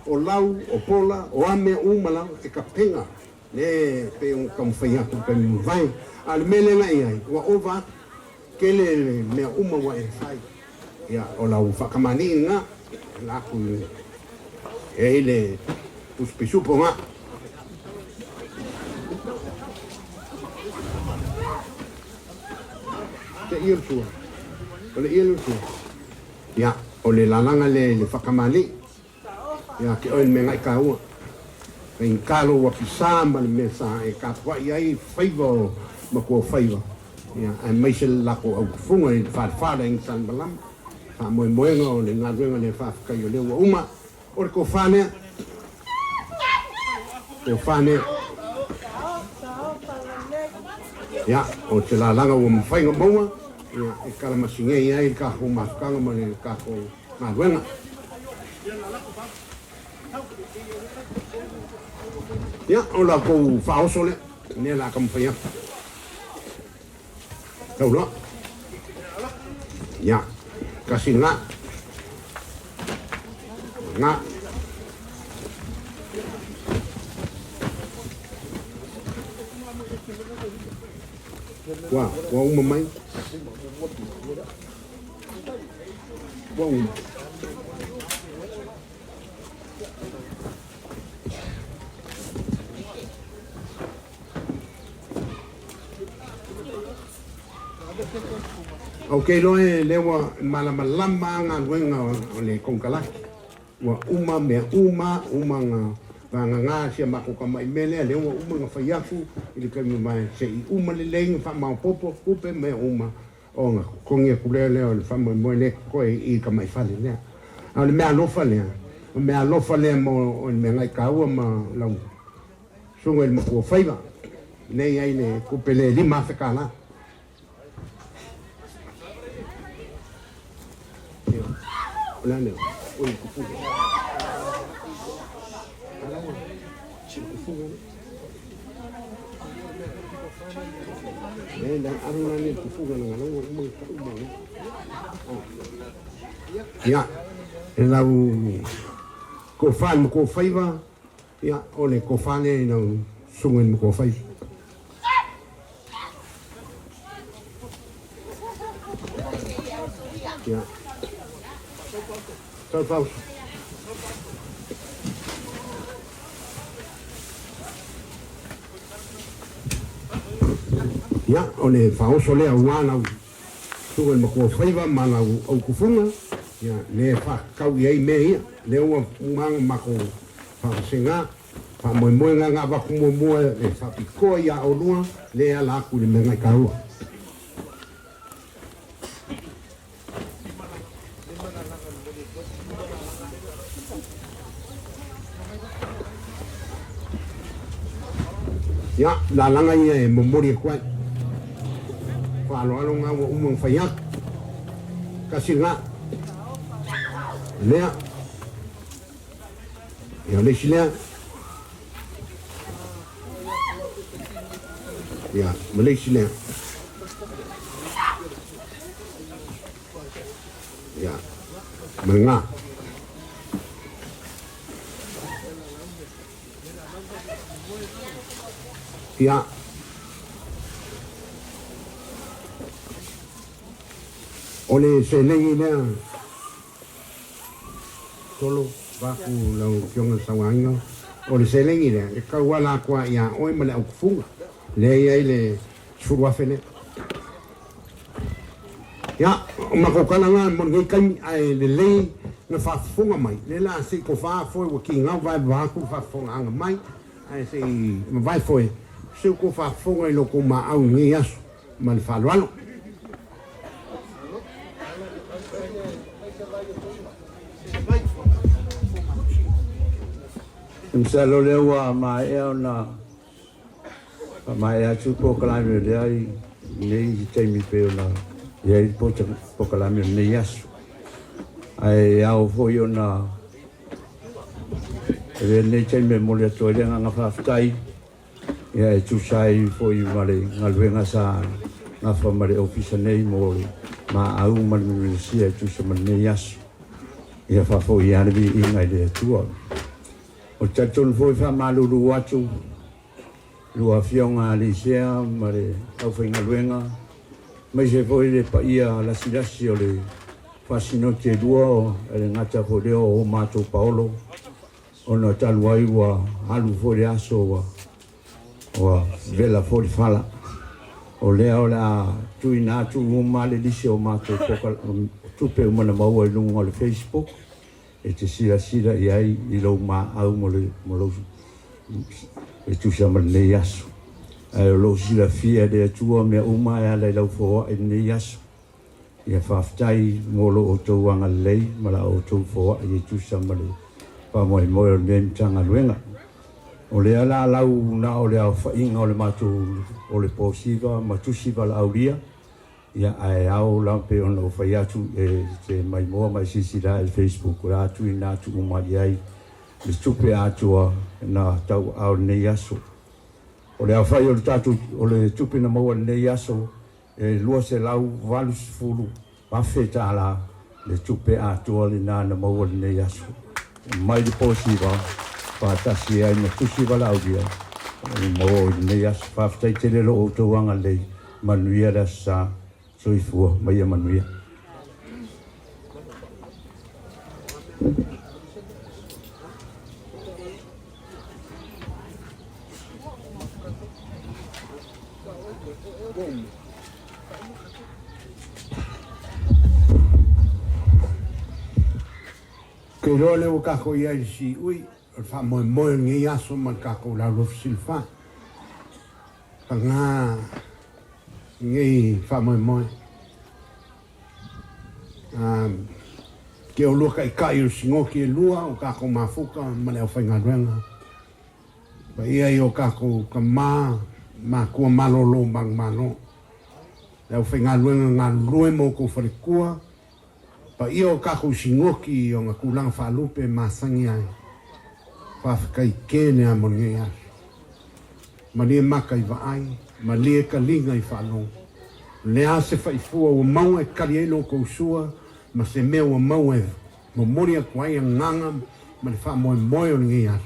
o lau, o pola, o a mea uma lava e tapena le pei ona taumafai atu i le taimi mavae. A o le mea lea na i ai, ua ova atu tele le mea uma ua e fai. Ia, o lau faakamani'i lena, la atu e i ai le tusi pisupo lena. Te ia le sua. O le ia le sua. Ia, o le lalaga lea i le faakamani'i. Ia te oe le mea gaʻi taua. Faigata lou apisa ma le mea sa e tapuai ai faiva o matuaofaiva, ia, aemaise le latou autufuga i le falefale i Sanimalama. Faamoemoega o le galuega lea faafetai o lea ua uma. O le tofa lea. Tofa lea. Ia, o se lalaga ua mafai ona maua, ia, e kalamasingei ai le tatou mafutaga ma le tatou galuega. Ia, o la outou faaoso lea, lea o le a taumafai atu. Tau loa. Ia, tasi lena. Lena. Ua, ua uma mai. Ua uma. Ou te iloa e lea ua malamalama galuega o le konekarate. Ua uma mea uma, uma na vagana si a matou tamai mea lea, lea ua uma na fai atu i le taimi mavae se i uma lelei na faamaopoopo tupe mea uma ona totogi atu lea lea o le faamoemoe lea e totoe i tamai fale lea. A o le mea alofa lea, o le mea alofa lea mo le mea gaitaua ma lau susuga i le matuafaiva, lea e i ai le tupe lea e $5,000. Ia, o le a lea? O le kufuga. Alaua, o le kufuga lea. E la alu la le kufuga na ngalaua uma ka uma le. Ia, e lau tofa i le matuafaiva, ia, o le tofa lea i lau susuga i le matuafaiva. Ia. Tau fauso. Ia, o le faaoso lea aua lau susuga i le matuafaiva ma lau autufuga, ia, lea e faatatau i ai mea ia, lea ua uma ona matou faavasega. Faamoemoega na avatu muamua e faapitoa iā oulua lea e ala atu i le meagaitaua. Ia, lalaga ia e momoli atu ai faaaloalo na ua uma ona fai atu. Tasi lena. Lea. Ia, o le isi lea. Ia, ma le isi lea. Ia, ma lena. Ia. O le seleni lea. Solo, vaku lau Afioga i le Sauaina, o le seleni lea e tauala atu lava ia oe ma le autufuga lea e i ai le 10,000 lea. Ia, o matou tala na mo lenei taimi, ae lelei na faafofoga mai, lea la se i tofa foe ua kigau vaevae atu le faafofogaaga mai, ae se i mavae foe se i outou faafofoga i lo outou maau i lenei aso ma le faaaloalo. Masalo lea ua maea ona faamaea atu le polokalame o lea i lenei taimi pei ona i ai le polokalame o lenei aso. Ae ao foi ona avea lenei taimi e momoli atu ai le agaga faafetai Ia e tusa ai foi ma le galuega sa nafa ma le ofisa nei mo le maau ma le Memesia e tusa ma lenei aso. Ia faafoi lava le viiga i le Atua. Ou te talitonu foi faamalulu atu i lua afioga Alisea ma le aufaigaluega, aemaise foi le paia lasilasi o le faasinoti e lua, e le gata foi lea o matou paolo, Ona talu ai ua alu foi le aso ua ua vela foi le fala. O lea o le a tuuina atu uma le lisi o matou tupe uma na maua i luga o le Facebook e te silasila i ai i lou maau mo le mo lou e tusa ma lenei aso. Ae o lou silafia e le Atua mea uma e ala i lau foai i lenei aso. Ia faafetai mo lo outou agalelei ma la outou foai e tusa ma le faamoemoe o lenei Matagaluega. O lea la lau na o le aofaiga o le matou o le Posiva ma Tusi Valaaulia, ia ae ao la pei ona ou fai atu e te maimoa ma e silasila i le Facebook o le a tuuina atu uma i ai le tupe atoa na tauaao i lenei aso. O le aofai o le tatou o le tupe na maua i lenei aso E 280 afe tala le tupe atoa lena na maua lenei aso mai le Posiva faatasi ai ma Tusi Valaaulia ua maua i lenei aso. Faafetai tele lo outou agalelei, manuia le Aso Sa. Soifua ma ia manuia. Ke iloa lea ua tatou i ai i le siui o le faamoemoe o lenei aso ma le tatou laulofi silafai. Paga lenei faamoemoe. Ke o lua taitai o le sinoti e lua o tatou mafuta ma le aufaigaluega. Paia i o tatou tama matua malolo manumalo, le aufaigaluega galulue ma outou faletua, paia o tatou sinoti i ona tulaga faalupe e masani ai. Faafetai tele a mo lenei aso. Malie maka i vaai, malie taliga i faalogo. O le a se faifua ua maua e tali ai lo outou sua ma se mea ua maua e momoli atu ai agaga ma le faamoemoe o lenei aso.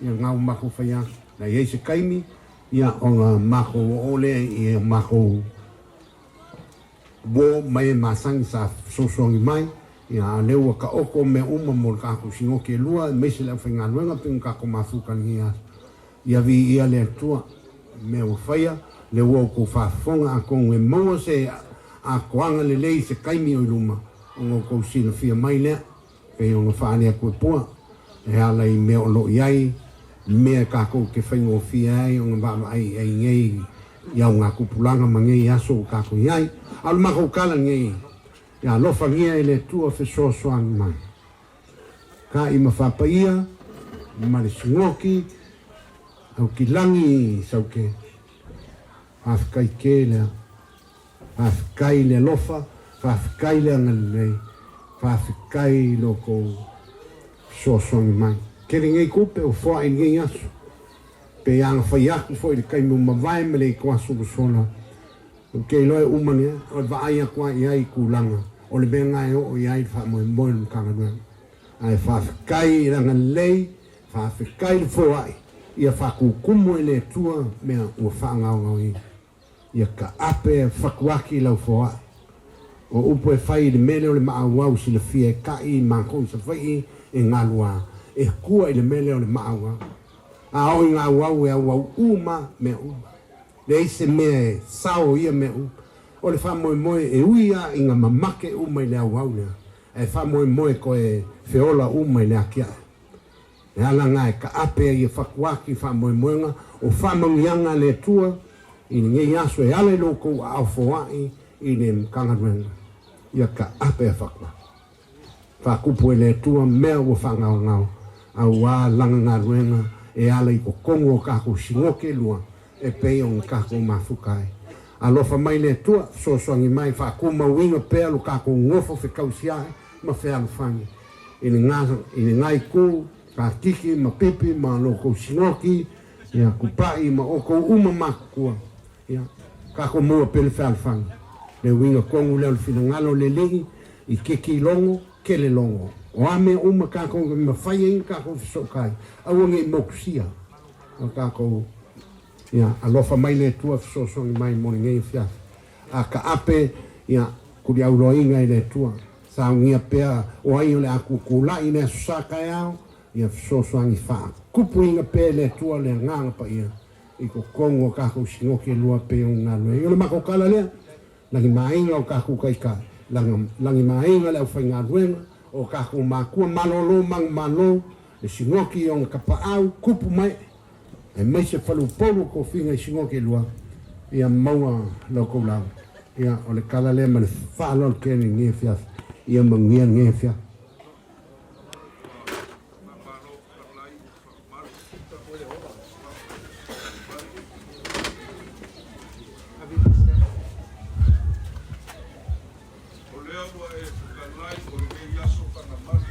Ia na ua matou fai atu, na i ai se taimi, ia ona matou oo lea i o matou uo mai e masani sa fesoasoani mai, ia a o lea ua taoto mea uma mo le tatou sinoti e lua, aemaise le aufaigaluega pei ona tatou mafuta i lenei aso. Ia viia le Atua i mea ua faia, lea ua outou faafofoga, atonu e maua se atoaga lelei i se taimi o i luma, ona outou silafia mai lea. Pei ona faaali atu e Pua, e ala i mea o lo o i ai mea kākou te faigofie ai ona vaavaai i ai nei i augatupulaga ma nei aso ua kākou i ai. A o le matou tala nei, ia alofagia e le Atua fesoasoani mai. Ka'i ma faapaia ma le sigoki aukilagi sauke. Faafetai tele a. Faafetai le alofa, faafetai le agalelei, faafetai i lo outou fesoasoani mai. Tele nei tupe ua foai i lenei aso. Pei lava ona fai atu foi i le taimi ua mavae ma le ito aso ua sola, ou te iloa e uma lea, o le vaai atu lava i ai i tulaga o le mea lena e oo i ai le faamoemoe o le Matagaluega. Ae faafetai i le agalelei, faafetai le foai, ia faatutumu e le Atua mea ua faagaogaoina. Ia taape fatuaki lau foai. O upu e fai i le mele o le maauau silafia e taʻi i matou i Savaii e galua e tua i le mele o le maauau. A oo i gauau e auau uma mea uma. Leai se mea e sao ia mea uma. O le faamoemoe e ui a ina mamake uma i le auau lea, ae faamoemoe toe feola uma i le atiae. Le ala na e taape ai e fatuaki faamoemoega o faamanuiaga a le Atua i lenei aso e ala i lo outou aao foai i le Matagaluega. Ia taape a fatuaki. Faatupu e le Atua mea ua faagaogao auā lana galuega e ala i totonu o tatou sigoki e lua e pei ona tatou mafuta ai. Alofa mai le Atua, fesoasoani mai, faatumauina pea lo tatou nofo fekausiae ma fealofani i lena itu, Katiki ma Pipi ma lo outou sigoki, ia, Kupaʻi ma outou uma matutua, ia, tatou maua pea le fealofani. Le uiga tonu lea o le finagalo o le Alii i keki logo, kele logo. O a mea uma tatou e mafai ai ona tatou fesootai, aua ne i motusia o tatou, ia, alofa mai le Atua fesoasoani mai mo lenei afiafi. A taape, ia, tuliauloaina e le Atua. Saunia pea o ai o le a tutulai i le Aso Sa taeao, ia fesoasoani faatupuina pea e le Atua le Agaga Paia i totonu o tatou sigoki e lua pei ona galueaiina. O le matou tala lea, lagimāina o tatou taitai, lagimāina le aufaigaluega, o tatou matua malōlō manumalo, le sigoki i ona tapaau, tupu mai, aemaise faleupolu o tofiga i sigoki e lua, ia maua la outou lava. Ia, o le tala lea ma le faaaloalo tele i lenei afiafi. Ia manuia lenei afiafi. O lea ua e fetalai o lenei aso fagamalo.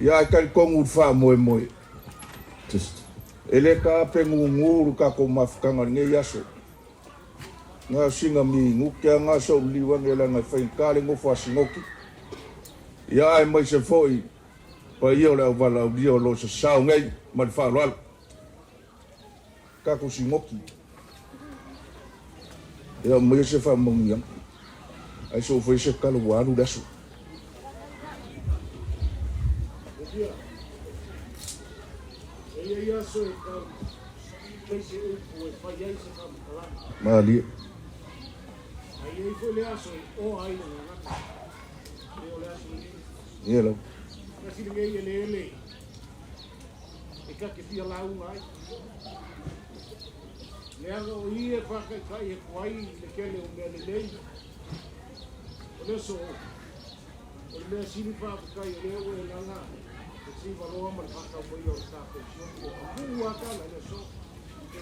Ia ae talitonu i le faamoemoe, e le taape gugu le tatou mafutaga i lenei aso. Na o sina minute lava na sa ou liliu ane leaga e faigata le nofo a Sinoti. Ia aemaise foi paia o le auvalaaulia o lo o sasao nei ma le faaaloalo. Tatou Sinoti. Ia aumaia se faamanuiaga. Ae se i ou faia se tala ua alu le aso. Malie. Ia lava.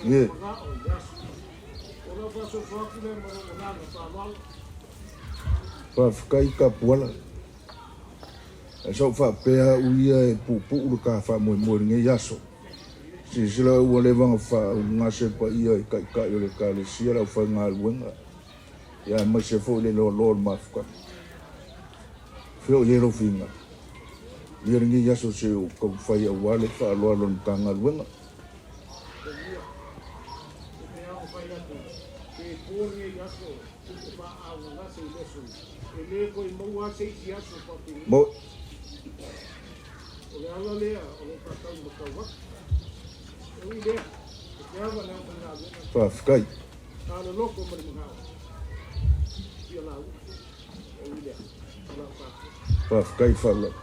Ia. Faafetai Tapuala. Ae sa ou faapea au ia e puupuu le ta faamoemoe i lenei aso. Silasila ua leva ona faaulugase le paia i taitai o le Ekalesia, le aufaigaluega, ia aemaise foi le loaloa o le mafutaga. Fea o i ai lou finagalo? Ia lenei aso se i ou taumafai aua le faaaloalo i le Matagaluega. Mo. Faafetai. Faafetai faaaloalo.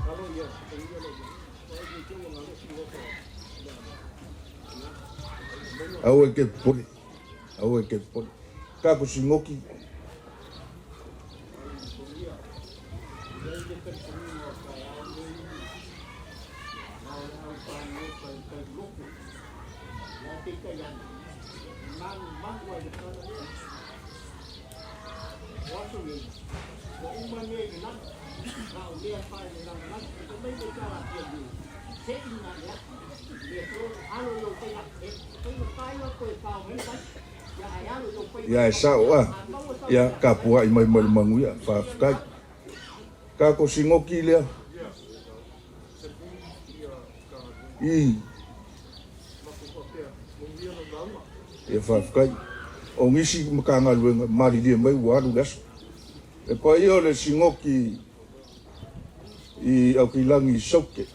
Aua e te popole, aua e te popole. Kako sinoki. Ia e sao a, ia kapuaʻi mai ma le manuia, faafetai. Kako sinoki lea. I. Ia faafetai. O nisi Matagaluega malilie mai ua alu le aso. E paia o le Sinoki i Aukilagi i Saute.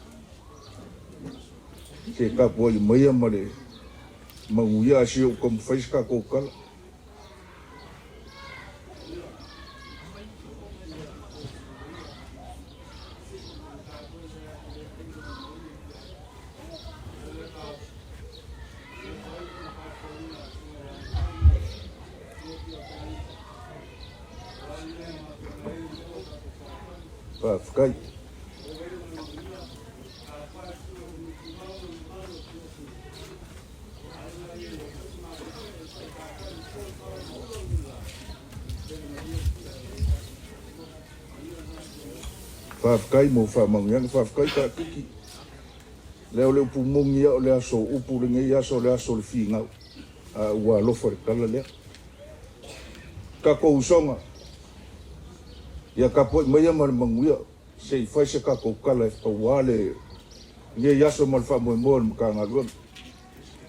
Se tapuai maia ma le manuia a si ou taumafai se tatou tala. Faafetai. Faafetai mo faamanuiaga, faafetai Taatiki. Lea o le upu moni ia o le aso o upu lenei aso o le aso o le finau. A ua alofa le tala lea. Tatou usoga, ia tapuai maia ma le manuia se i fai se tatou tala e aua lenei aso ma le faamoemoe o le Matagaluega.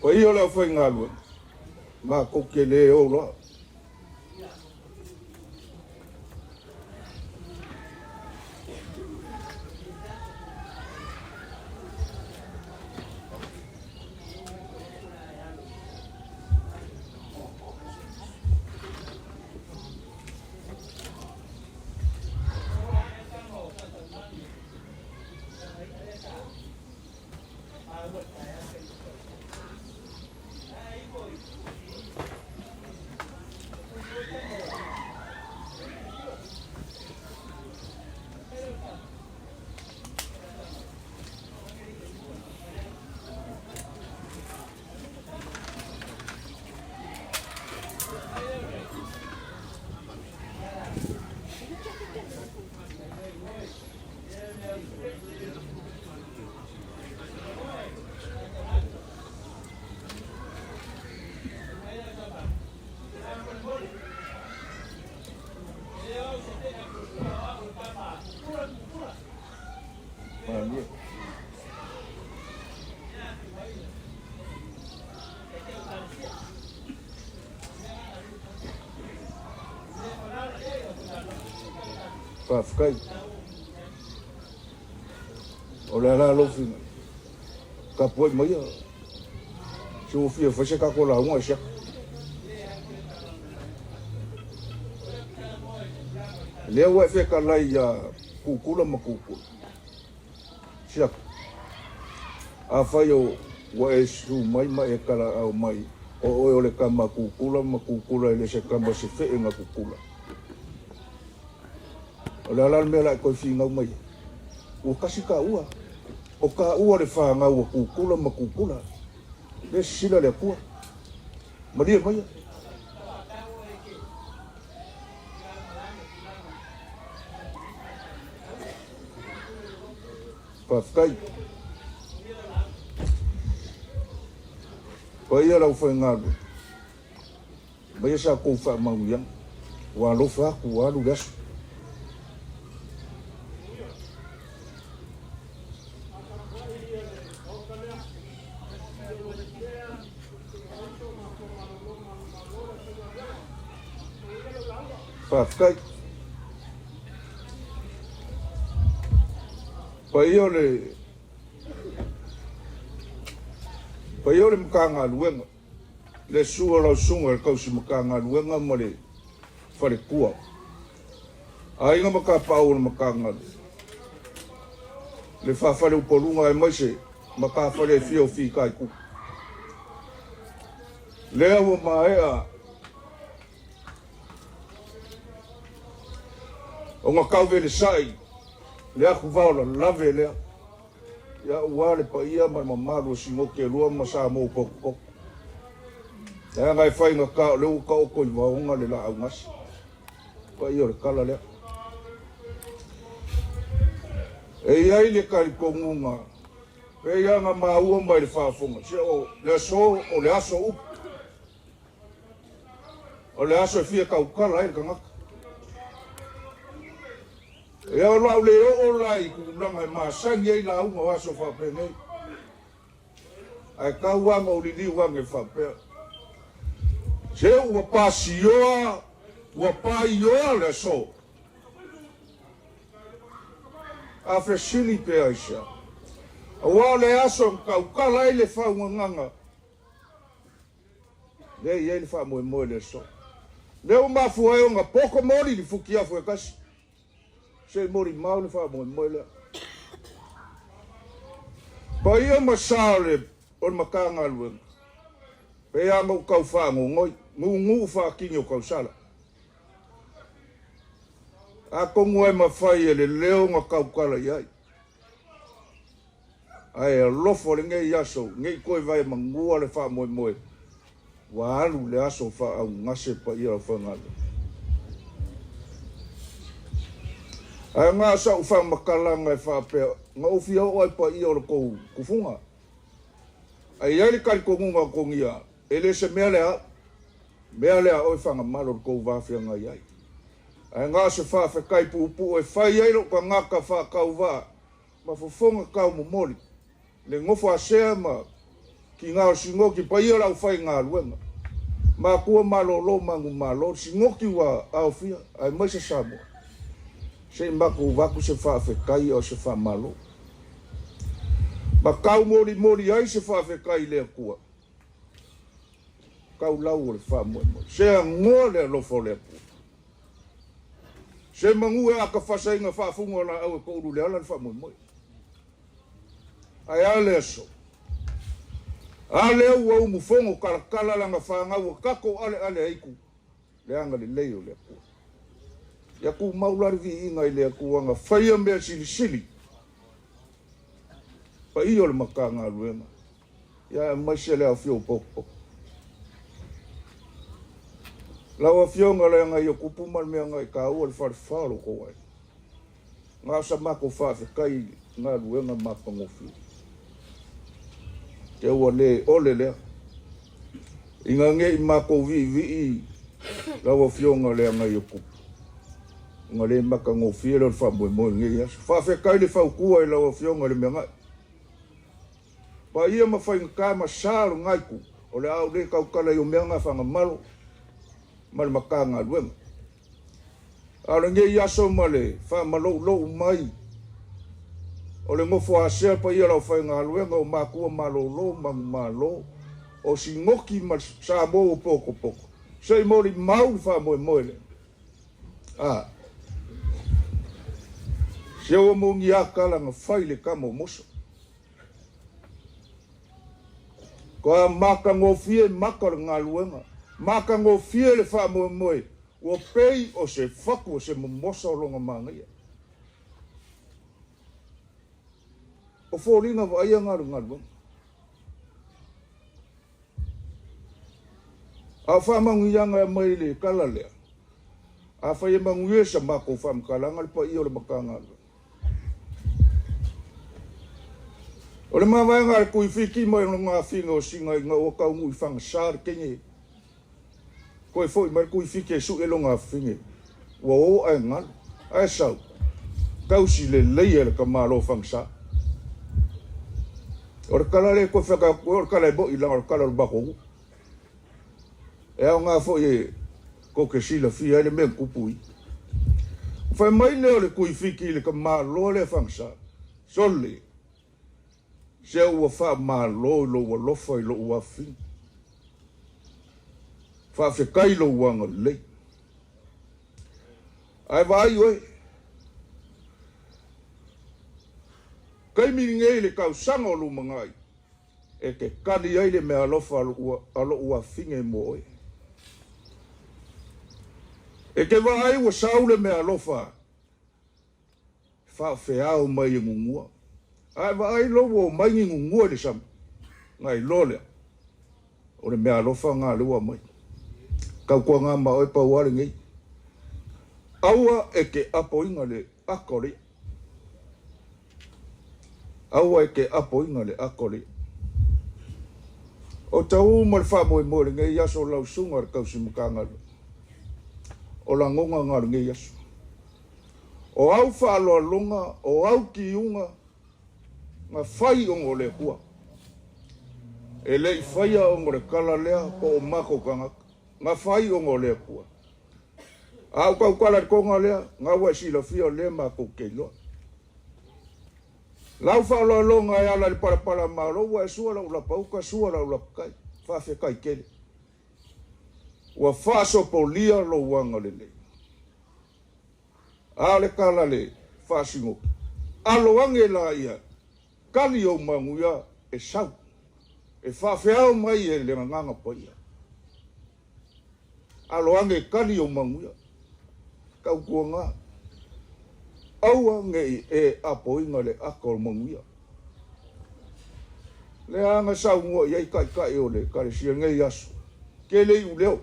Paia o le aufaigaluega, matou te le ola. Malie. Faafetai. O le a la lou finagalo? Tapuai maia se ua fia fai se tatou lauga i siaka. Lea ua e fetalai ia Kukula ma Kukula. Siaka. Afai o ua e susu mai ma e kalaau mai o oe o le tama Kukula ma Kukula e le se tama se feʻe na Kukula. O le a la le mea la e toe finau mai ai? Ua kasi taua. O taua le fanau a Kukula ma Kukula. Lea sisila le Atua. Malie maia. Faafetai. Paia lau faigaluega. Maia sa kou faamauiaga. Ua alofa atu, ua alu le aso. Faafetai. Paia o le Paia o le Matagaluega, le susu o lau susuga i le tausi Matagaluega ma le faletua. Aiga ma Kapaau o le Matagaluega, le Faa-Faleupoluga aemaise matafale e fia o Fitaituga. Lea ua maea ona tauvelesai le atuvao lalave lea ia aua le paia ma le mamalu o Sinote 2 ma Samoa potopoto. Leaga e faigata o lea ua taoto i vaoga le laau gase. Paia o le tala lea. E i ai le talitonuga, pei lava ona maua mai le faafofoga, se o le aso o le aso upu. O le aso e fia tautala ai le tagata. Ia o lau le oo la i tulaga e masani ai lauga o aso faapenei. Ae tau lava ma ou liliu ane faapea, Se ua pasioa, ua paioa le aso. A fesili pe aisea? Aua o le aso na tautala ai le faugagaga, lea e i ai le faamoemoe i le aso. Lea ua mafua ai ona poto moli le futiafu e tasi. Se i molimau le faamoemoe lea. Paia ma sa o le o le Matagaluega, pei lava ona ou tau faanonoi, nuunuu faatini o tausala. Atonu e mafai e le leo ona tautala i ai. Ae alofa lenei aso, ne i toe vaemanua le faamoemoe, ua alu le aso faaaugase paia o aufaigaluega. Ae na o sau faamatalaga e faapea, na ou fia oo ai paia o le tou tufuga. Ae i ai le talitonuga o Togia, e le se mea lea au, mea lea a oe Fagamalo le tou va feagai ai. Ae na o se faafetai puupuu e fai ai lou tagata faatauvaa ma fofoga taumomoli, le nofo asea ma kiga o Sinoti, paia o le aufaigaluega, matua malolo manumalo, Sinoti ua aofia, aemaise Samoa. Se i matou avatu se faafetai a o se faamalo. Ma taumolimoli ai se faafetai i le Atua, taulau o le faamoemoe. Se agoa le alofa o le Atua. Se manu e aka fasaina faafuga o laau e toulu le ala le faamoemoe. Ae a le aso? A lea ua umufono talatala lana fanau ua tatou aleale ai ku le agalelei o le Atua. Ia tumau la le viiga i le Atua na faia mea silisili paia o le Matagaluega. Ia aemaise le aofia o popo. Lau Afioga leaga ia kupu ma le mea na i taua le falefa o lo tou aiga. Na o sa matou faafetai i galuega matagofie. Te ua le ole lea. Ina ne i matou viivii lau Afioga leaga ia kupu. Ona le matagofie lea o le faamoemoe i lenei aso. Faafetai le fautua i lau Afioga i le Meagai. Paia ma faigata ma sa o lena itu, o le a ou le tautala i o mea na Fagamalo ma le Matagaluega. A o lenei aso ma le faamaloulou mai o le nofo asea paia o le aufaigaluega o matua malolo manumalo o Sinoti ma Samoa ua potopoto, se i molimau le faamoemoe lea. A Se ua moniata lana fai le tama o Moso. Toa matagofie maka o le galuega, matagofie le faamoemoe, ua pei o se fatu o se momosa o lona manaia. O foliga vaaia na o le galuega. A o faamanuiaga e aumai i le tala lea, afai e manuia sa matou faamatalaga le paia o le Matagaluega. O le mavaega a le Tuifiti mai lona afiga o Sina ina ua taunuu i Fagasa le teine, toe foi mai le Tuifiti e sue lona afine, ua o ae galo, ae sau, tausi lelei e le tamaloa o Fagasa. O le tala lea e toe fai atu ai, o le tala e moni leaga o le tala o le matou nuu. E aoga foi e tou te silafia ai le mea na tupu i i. Fai mai lea o le Tuifiti i le tamaloa lea Fagasa, Sole, se ua faamalo i lou alofa i lou afafine. Faafetai lou agalelei. Ae vaai oe. taimi lenei i le tausaga o lumanai, e te kali ai le meaalofa a lo'u afine mo oe. E te vaai ua sau le meaalofa e faafeao mai e gugua. A e vaai loa ua omai ni gugua i le sami, ona iloa lea, o le meaalofa lena lea ua aumai. Tautuana ma oe pau lava lenei. Aua e te apoina le ata o le i'a. Aua e te apoina le ata o le i'a. O tauu ma le faamoemoe o lenei aso lau susuga i le tausi Matagaluega. O lagona na o lenei aso. O au faaaloaloga, o au tiuga na fai ona o le Atua. E le i faia ona o le tala lea po o matou tagata. Na fai ona o le Atua. A ou tautala i le toga lea, na ua e silafia o lea matou te iloa. Lau faaaloaloga e ala i le palapala malo ua e sua lau lapa uta, sua lau lapa tai. Faafetai tele. Ua faasopolia lou agalelei. A o le tala le faasinoki, alo ane laia, kali ou manuia e sau, e faafeao mai e le Agaga Paia. Alo ane kali ou manuia, tautuana, aua ne i e apoina le ata o le manuia. Lea na saunoa i ai taitai o le Ekalesia i lenei aso, tele iuleo,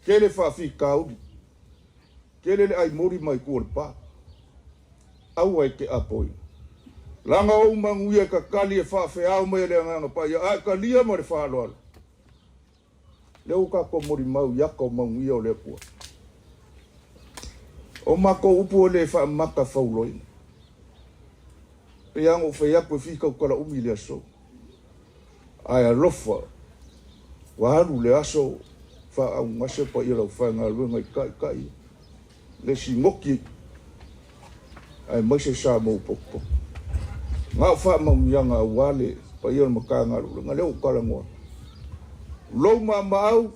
tele faafitauli, Tele le ai moli mai tua o le pa. Aua e te apoina. Laga ou manuia e tatali e faafeao mai e le Agaga Paia a e talia ma le faaaloalo. Lea ua tatou molimau i ata o manuia o le Atua. O matou upu e le faamata fauloina. Pei lava ona ou fai atu e fia tautala umi i le aso. Ae alofa, ua alu le aso faaaugase paia lau faigaluega i taitai le sinoki aemaise Samoa potopoto. Na o faamanuiaga aua le paia o le Matagaluega lea ua ou talanoa atu. Lou maamaau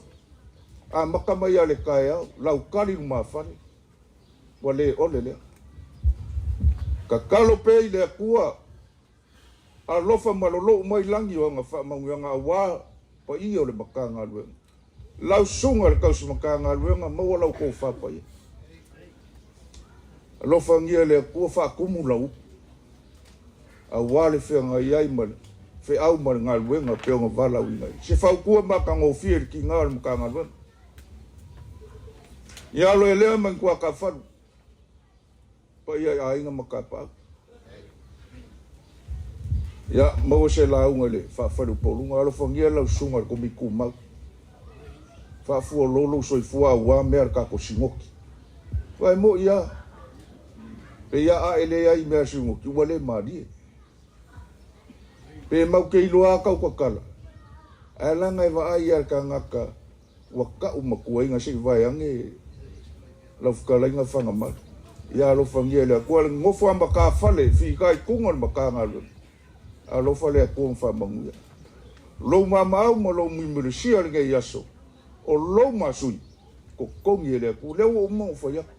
amata mai lava i le taeao, lau tali lumafale, ua le ole lea. Tatalo pea i le Atua Alofa ma lolou mai lagi o ana faamanuiaga aua paia o le Matagaluega. Lau Susuga i le Tausi Matagaluega, maua lau tofa paia. Alofagia e le Atua faatumu lau upu aua le feagai ai ma le feau ma le galuega pei ona valaauina ai. Se fautua matagofie i le tiga o le Matagaluega. Ia alo e lea ma ni tuatafalu. Paia i aiga ma tapaau. Ia, maua se lauga i le faafaleupoluga. Alofagia lau susuga i le Komiti Tumau. Faafualo lou soifua aua mea a le tatou sinoti. Aua e moni lava, pei a ae leai i mea a sinoti, ua le malie. Pe mau te iloa lava tau tatala, ae leaga e vaai lava i le tagata Ua tau matuaina se i vae ane lau fetalaiga Fagamalo. Ia alofagia e le Atua le nofo a matafale fitaituga o le Matagaluega. Alofa le Atua ma faamanuia. Lou mamaau ma lou muimulisia lenei aso, o lou masui, totogi e le Atua. Lea ua uma ona fai atu.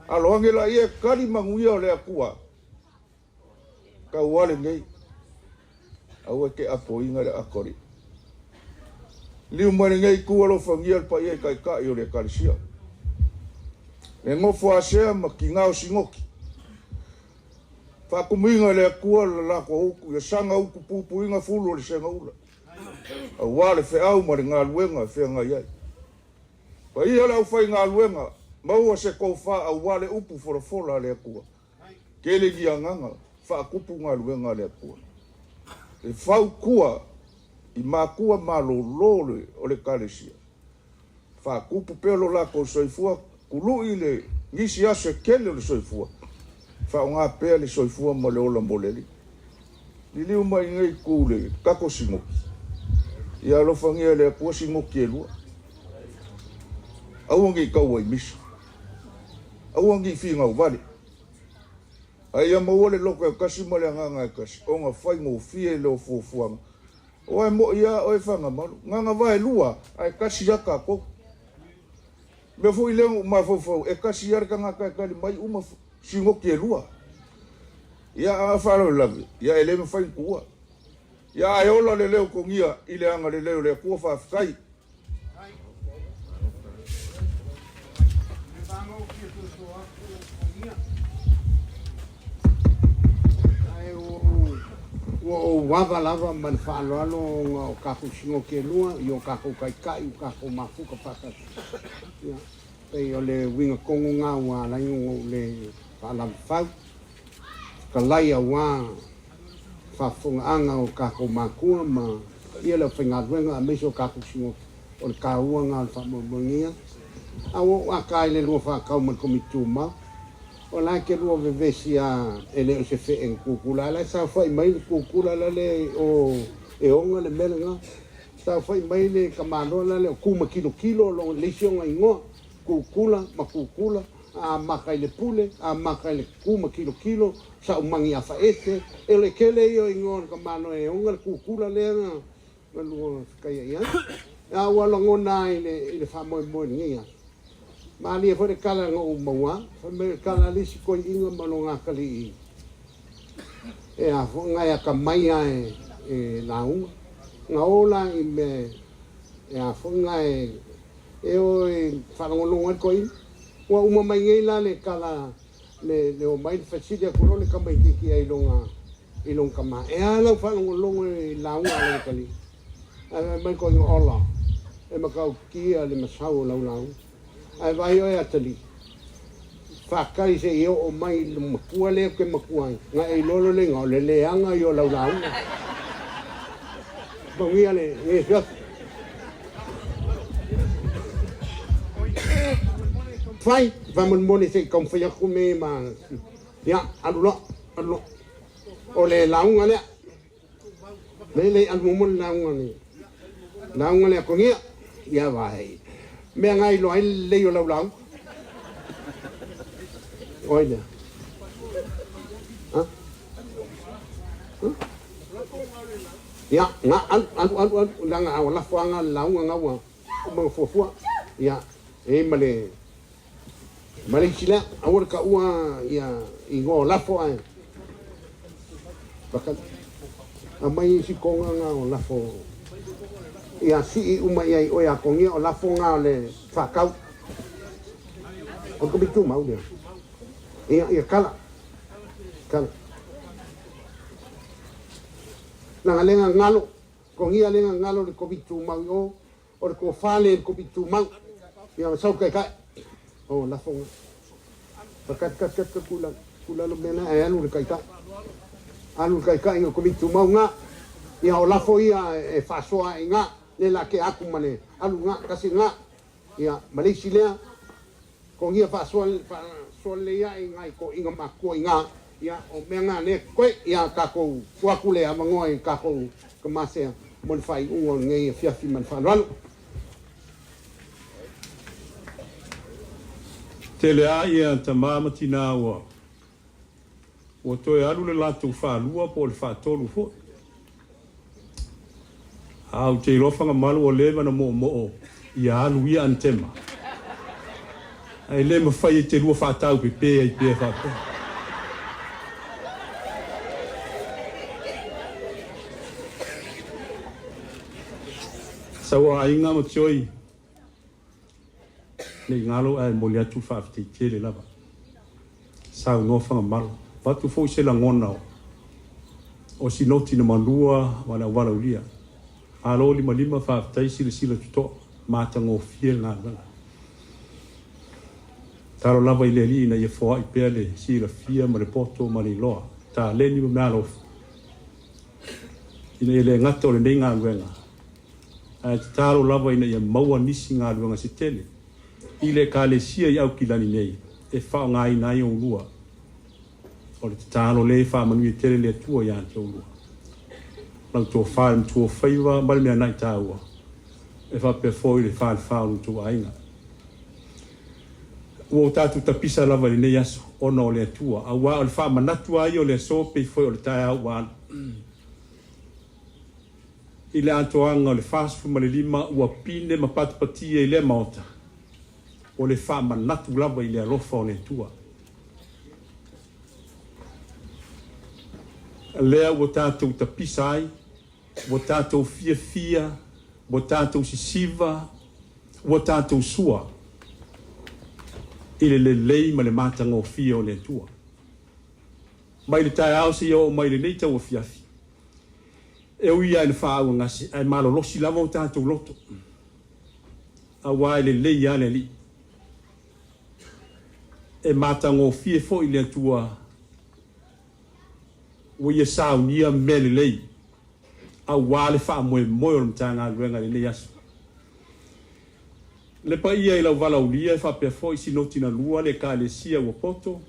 Alo ane laia e tali manuia o le Atua. Tau ale nei. Aua e te apoina le ata o le Liu mai lenei itu alofagia le paia i taitai o le Ekalesia. Le nofo asea ma tiga o sinoti. Faatumuina e le Atua le latou utu ia saga utu puipuiga fulu o le segaula. Aua le feau ma le galuega e feagai ai. Paia le aufaigaluega, maua se tofa aua le upu folafola a le Atua. Tele ni agaga faatupu galuega a le Atua. E fautua i matua malolo o le Ekalesia, faatupu pea lo latou soifua, tului le nisi aso e tele o le soifua, faaaoga pea le soifua ma le ola mo le Alii. Liliu mai nei itu le tatou sinoti, ia alofagia e le Atua sinoti e lua. Aua ne i taua i misa. Aua ne i finau vale. A ia maua le loto e tasi ma le agaga e tasi, ona faigofie lea o fuafuaga. Aua e moni lava oe Fagamalo, na ona vaelua ae tasi lava tatou. Mea foi lea na ou mafaufau, e tasi lava le tagata e tali mai uma sinoti e lua. Ia, a faalavelave, ia e le mafai ona tuua. Ia, ae ola le leo togia i le agalelei o le Atua. Faafetai. Ua ou ava lava ma le faaaloalo ona o kakou sigoki e lua i o kakou taitai ua kakou mafuta faatasi. Ia, pei o le uiga tonu lena ua ala ai ona ou le faalavafau. Fetalai aua faafofogaaga o kakou matua ma paia le aufaigaluega aemaise o kakou sigoki o le taua lena o le faamoemoe. A ua ou ata ai le lua faatau ma le Komiti Tumau. O la e te lua vevesi a e le o se fee na kukula a la e saofai mai le kukula la le o e ona le mea lena. Saofai mai le tamaloa la le o tu ma tilotilo lo le isi ona igoa kukula ma kukula a amata i le pule a amata i le tu ma tilotilo saumagi afaese e le tele ia o igoa o le tamaloa e ona le kukula lea na lua fetaiai ai. A ua lagona ai i le faamoemoe i lenei aso. Malie foi le tala na ou maua, fai mai o le tala a le isi toeaina ma lona atalii e a foi na e atamai lava e lauga. Na o la i mea e a foi na e o e faalogologo ai le toeaina. Ua uma mai nei la le tala le omai le fesili atu loa le tamaitiiti ai lona i lona tama. E a lau faalogologo i lauga a lou atalii? Ae fai mai koiga ola, e matautia le masau o lau lauga. Ae vaai oe atalii, faatali se i oo mai i le matua lea ou te matua ai, na e iloa loa le igoa o le leaga ia o lau lauga. Manuia lenei afiafi. Fai, faamolemole se i taumafai atu me ma, ia, alu loa, alu loa. O le lauga lea. Le le alu muamua le lauga le lauga le akogia. Ia vai. Mea ngai iloa ai le lelei o lau lauga. Oi lea. Ha? Ha? Ia, nga alu alu alu alu langa a lafo anga le lauga nga ua uma na fuafua. Ia, e ma le Ma le isi lea, aua le taua ia igoa o lafo ae baka aumai isi koga nga o lafo ia sii uma i ai oe akogia o lafo nga o le faatau o le Komiti Tumau lea. Ia, ia kala, kala. Leaga lea na galo, kogia lea na galo le Komiti Tumau i o, O le tofa lea i le Komiti Tumau. Ia sau taitai. O lafoga. Kat kat kat kat kula kula lo mea ae alu le taitai. Alu le taitai o Komiti Tumau nga. Ia o lafo ia e faasoa ai nga. Le la ke aku ma le alu nga kasi nga. Ia ma le isi lea. Kogia faasoa faasoa lelei ae i ngai toeaiina matutua i nga. Ia o mea nga lea koe ia tatou tuu atu le avanoa i tatou tamasea mo le faaiuga o lenei afiafi ma le faaaloalo. Tele a ia tama ma tina ua ua toe alu le latou faalua po o le faatolu foi. A ou te iloa Fagamalo ua leva na moomoo ia alu ia Anitema. Ae le mafai e te lua faataupepe ai pea faapea. Sau aiga ma Joy ne i galo ae momoli atu le faafetai tele lava. Saunoa Fagamalo. Avatu foi se lagona o Sinoti na Malua ma le Auvalaulia. Malo limalima faafetai silasila totoa matagofie le galuega. Tatalo lava i le Alii ina ia foai pea le silafia ma le poto ma le iloa, taleni ma meaalofa ina ia le gata o lenei galuega, ae tatalo lava ina ia maua nisi galuega se tele i le Ekalesia i Aukilani nei e faaaogaina ai oulua. O le tatalo lea e faamanuia tele le Atua ia te oulua. Lau tofa i le matua o faiva ma le mea naʻi taua, e faapea foi le falefa o lo outou aiga. Ua o tatou tapisa lava i lenei aso ona o le Atua, auā o le faamanatu lava ia o le aso pei foi o le taeao ua alu. I le atoaga o le 45 ua pine ma patipatia i lea Maota, o le faamanatu lava i le alofa o le Atua. Lea ua tatou tapisa ai, ua tatou fiafia, ua tatou sisiva, ua tatou sua i le lelei ma le matagofie o le Atua. Mai le taeao seia oo mai i lenei tauafiafi, e ui lava ina faaauagase, ae malolosi lava o tatou loto, aua e lelei lava le Alii. E matagofie foi le Atua ua ia saunia mea lelei aua le faamoemoe o le Matagaluega i lenei aso. Le paia i lau valaaulia e faapea foi Sinoti na lua le Ekalesia ua poto,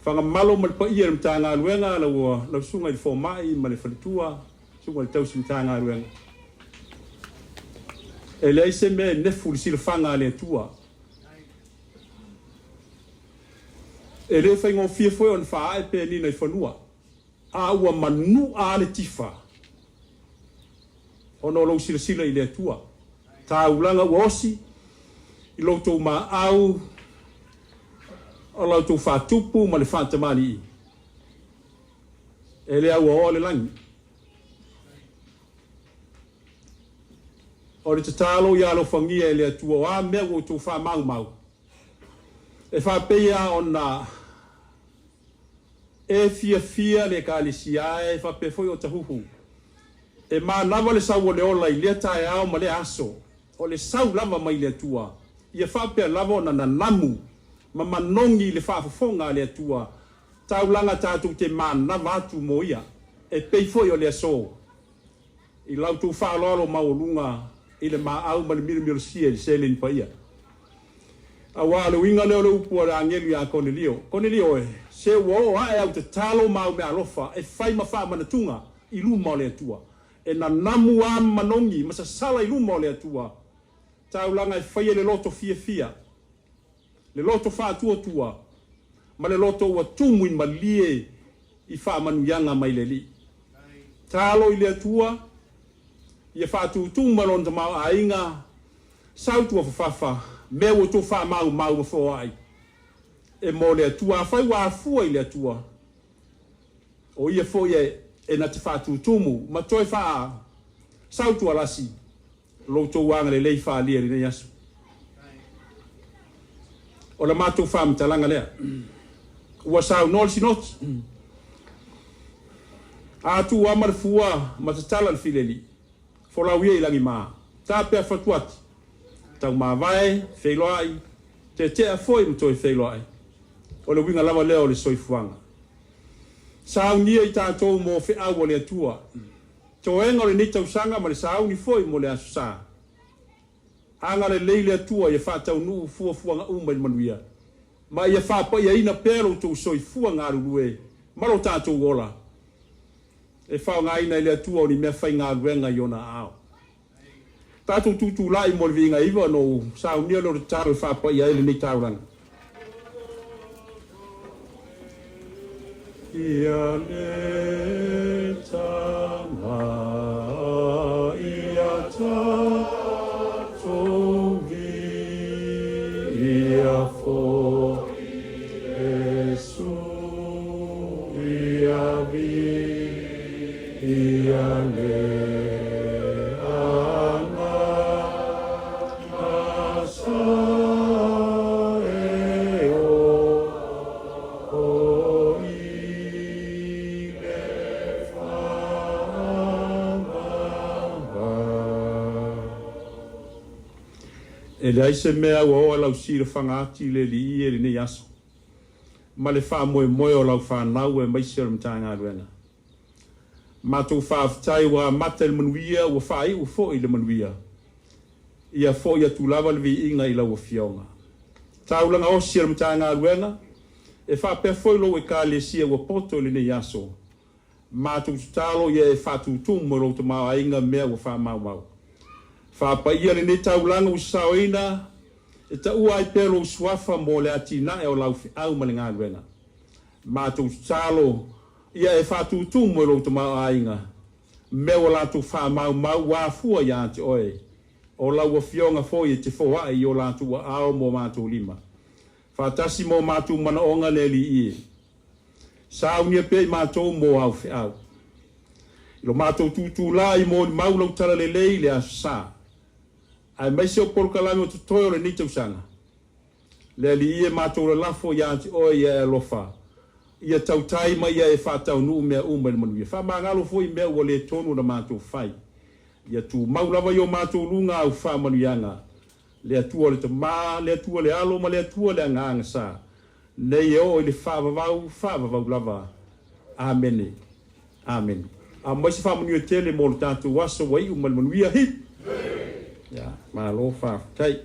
Fagamalo ma le paia i le Matagaluega, lau lau Susuga i le Fomai ma le Faletua, Susuga i le Tausi Matagaluega. E leai se mea e nefu i le silafaga a le Atua. E le faigofie foi ona faaae penina i fanua, a ua manua a le tifa ona o lou silasila i le Atua. Taulaga ua osi i lo outou maau o la outou faatupu ma le faatamalii, e le auaoa le lagi. O le tatalo ia alofagia e le Atua o a mea ua outou faamaumau, e faapeia ona e fiafia le Ekalesia e faapea foi o tahuhu. E manava le sau o le ola i lea taeao ma lea aso, o le sau lava mai le Atua, ia faapea lava ona nanamu ma manogi i le faafofoga a le Atua, taulaga tatou te manava atu mo ia, e pei foi o le aso. I la outou faaaloalo maualuga i le maau ma le milomilosia i le seleni paia. Aua o le uiga lea o le upu a le agelu ia Konelio, Konelio e, se ua oo ae au tatalo ma au meaalofa e fai ma faamanatuga i luma o le Atua, e nanamu a ma manogi ma sasala i luma o le Atua, taulaga e faia i le loto fiafia, le loto faatuatua, ma le loto ua tumu i malie i faamanuiaga mai le Alii. Talo i le Atua, ia faatūtū ma Lona tamaoaiga, sautua fafafa, mea ua outou faamaumau ma foai e mo le Atua. Afai ua afua i le Atua, o Ia foi e na te faatūtūmu ma toe faa sautualasi lo outou agalelei faaalia i lenei aso. O la matou faamatalaga lea. Ua saunoa le Sinoti. A tuu ama le fua ma tatala le fileli, folau ia i lagima, ta pea fatuati, taumavae, feiloai, tetea foi ma toe feiloai. O le uiga lava lea o le soifuaga. Saunia i tatou mo feau a le Atua. Toega o lenei tausaga ma le sauni foi mo le Aso Sa. Agalelei le Atua ia faataunuu fuafuaga uma i le manuia, ma ia faapaiaina pea lo outou soifua galulue ma lo tatou ola, e faogaina e le Atua o ni mea faigaluega i ona aao. Tatou tutulai mo le viiga iva ona ou saunia lea o le tatalo e faapaia ai lenei taulaga. Ia le Tama ia tatou viia foi Iesu ia viia le Agaga sa e o i le faavavau. E leai se mea ua oo lau silafaga ati i le Alii e lenei aso, ma le faamoemoe o lau fanau aemaise o le Matagaluega. Matou faafetai ua amata i le manuia ua faaiu foi i le manuia. Ia foi atu lava le viiga i lau Afioga. Taulaga osi a le Matagaluega, e faapea foi lou Ekalesia ua poto i lenei aso. Matou tatalo ia e faatutumu e lou tamaoaiga mea ua faamaumau. Faapaia lenei taulaga ua sasaoina e taua ai pea lou suafa mo le atinae o lau feau ma le galuega. Matou tatalo ia e faatutumu e lou tamaoaiga mea ua latou faamaumau ua afua ia te oe, o lau Afioga foi e te foai i o latou aao mo matou lima, faatasi ma o matou manaoga le Alii e. Saunia pea i matou mo au feau. I lo matou tutulā i molimau lau talalelei i le Aso Sa, aemaise o polokalame o totoe o lenei tausaga. Le Alii e matou lalafo ia te oe ia e alofa, ia tautai ma ia e faataunuu mea uma i le manuia. Faamagalo foi mea ua le tonu ona matou fai. Ia tumau lava i o matou luga au faamanuiaga. Le Atua o le Tama, le Atua le Alo ma le Atua le Agaga Sa, nei e oo i le faavavau, faavavau lava. Amene. Amene. Aumai se faamanuia tele mo le tatou aso ua iu ma le manuia. Hip! Ya, malo faafetai.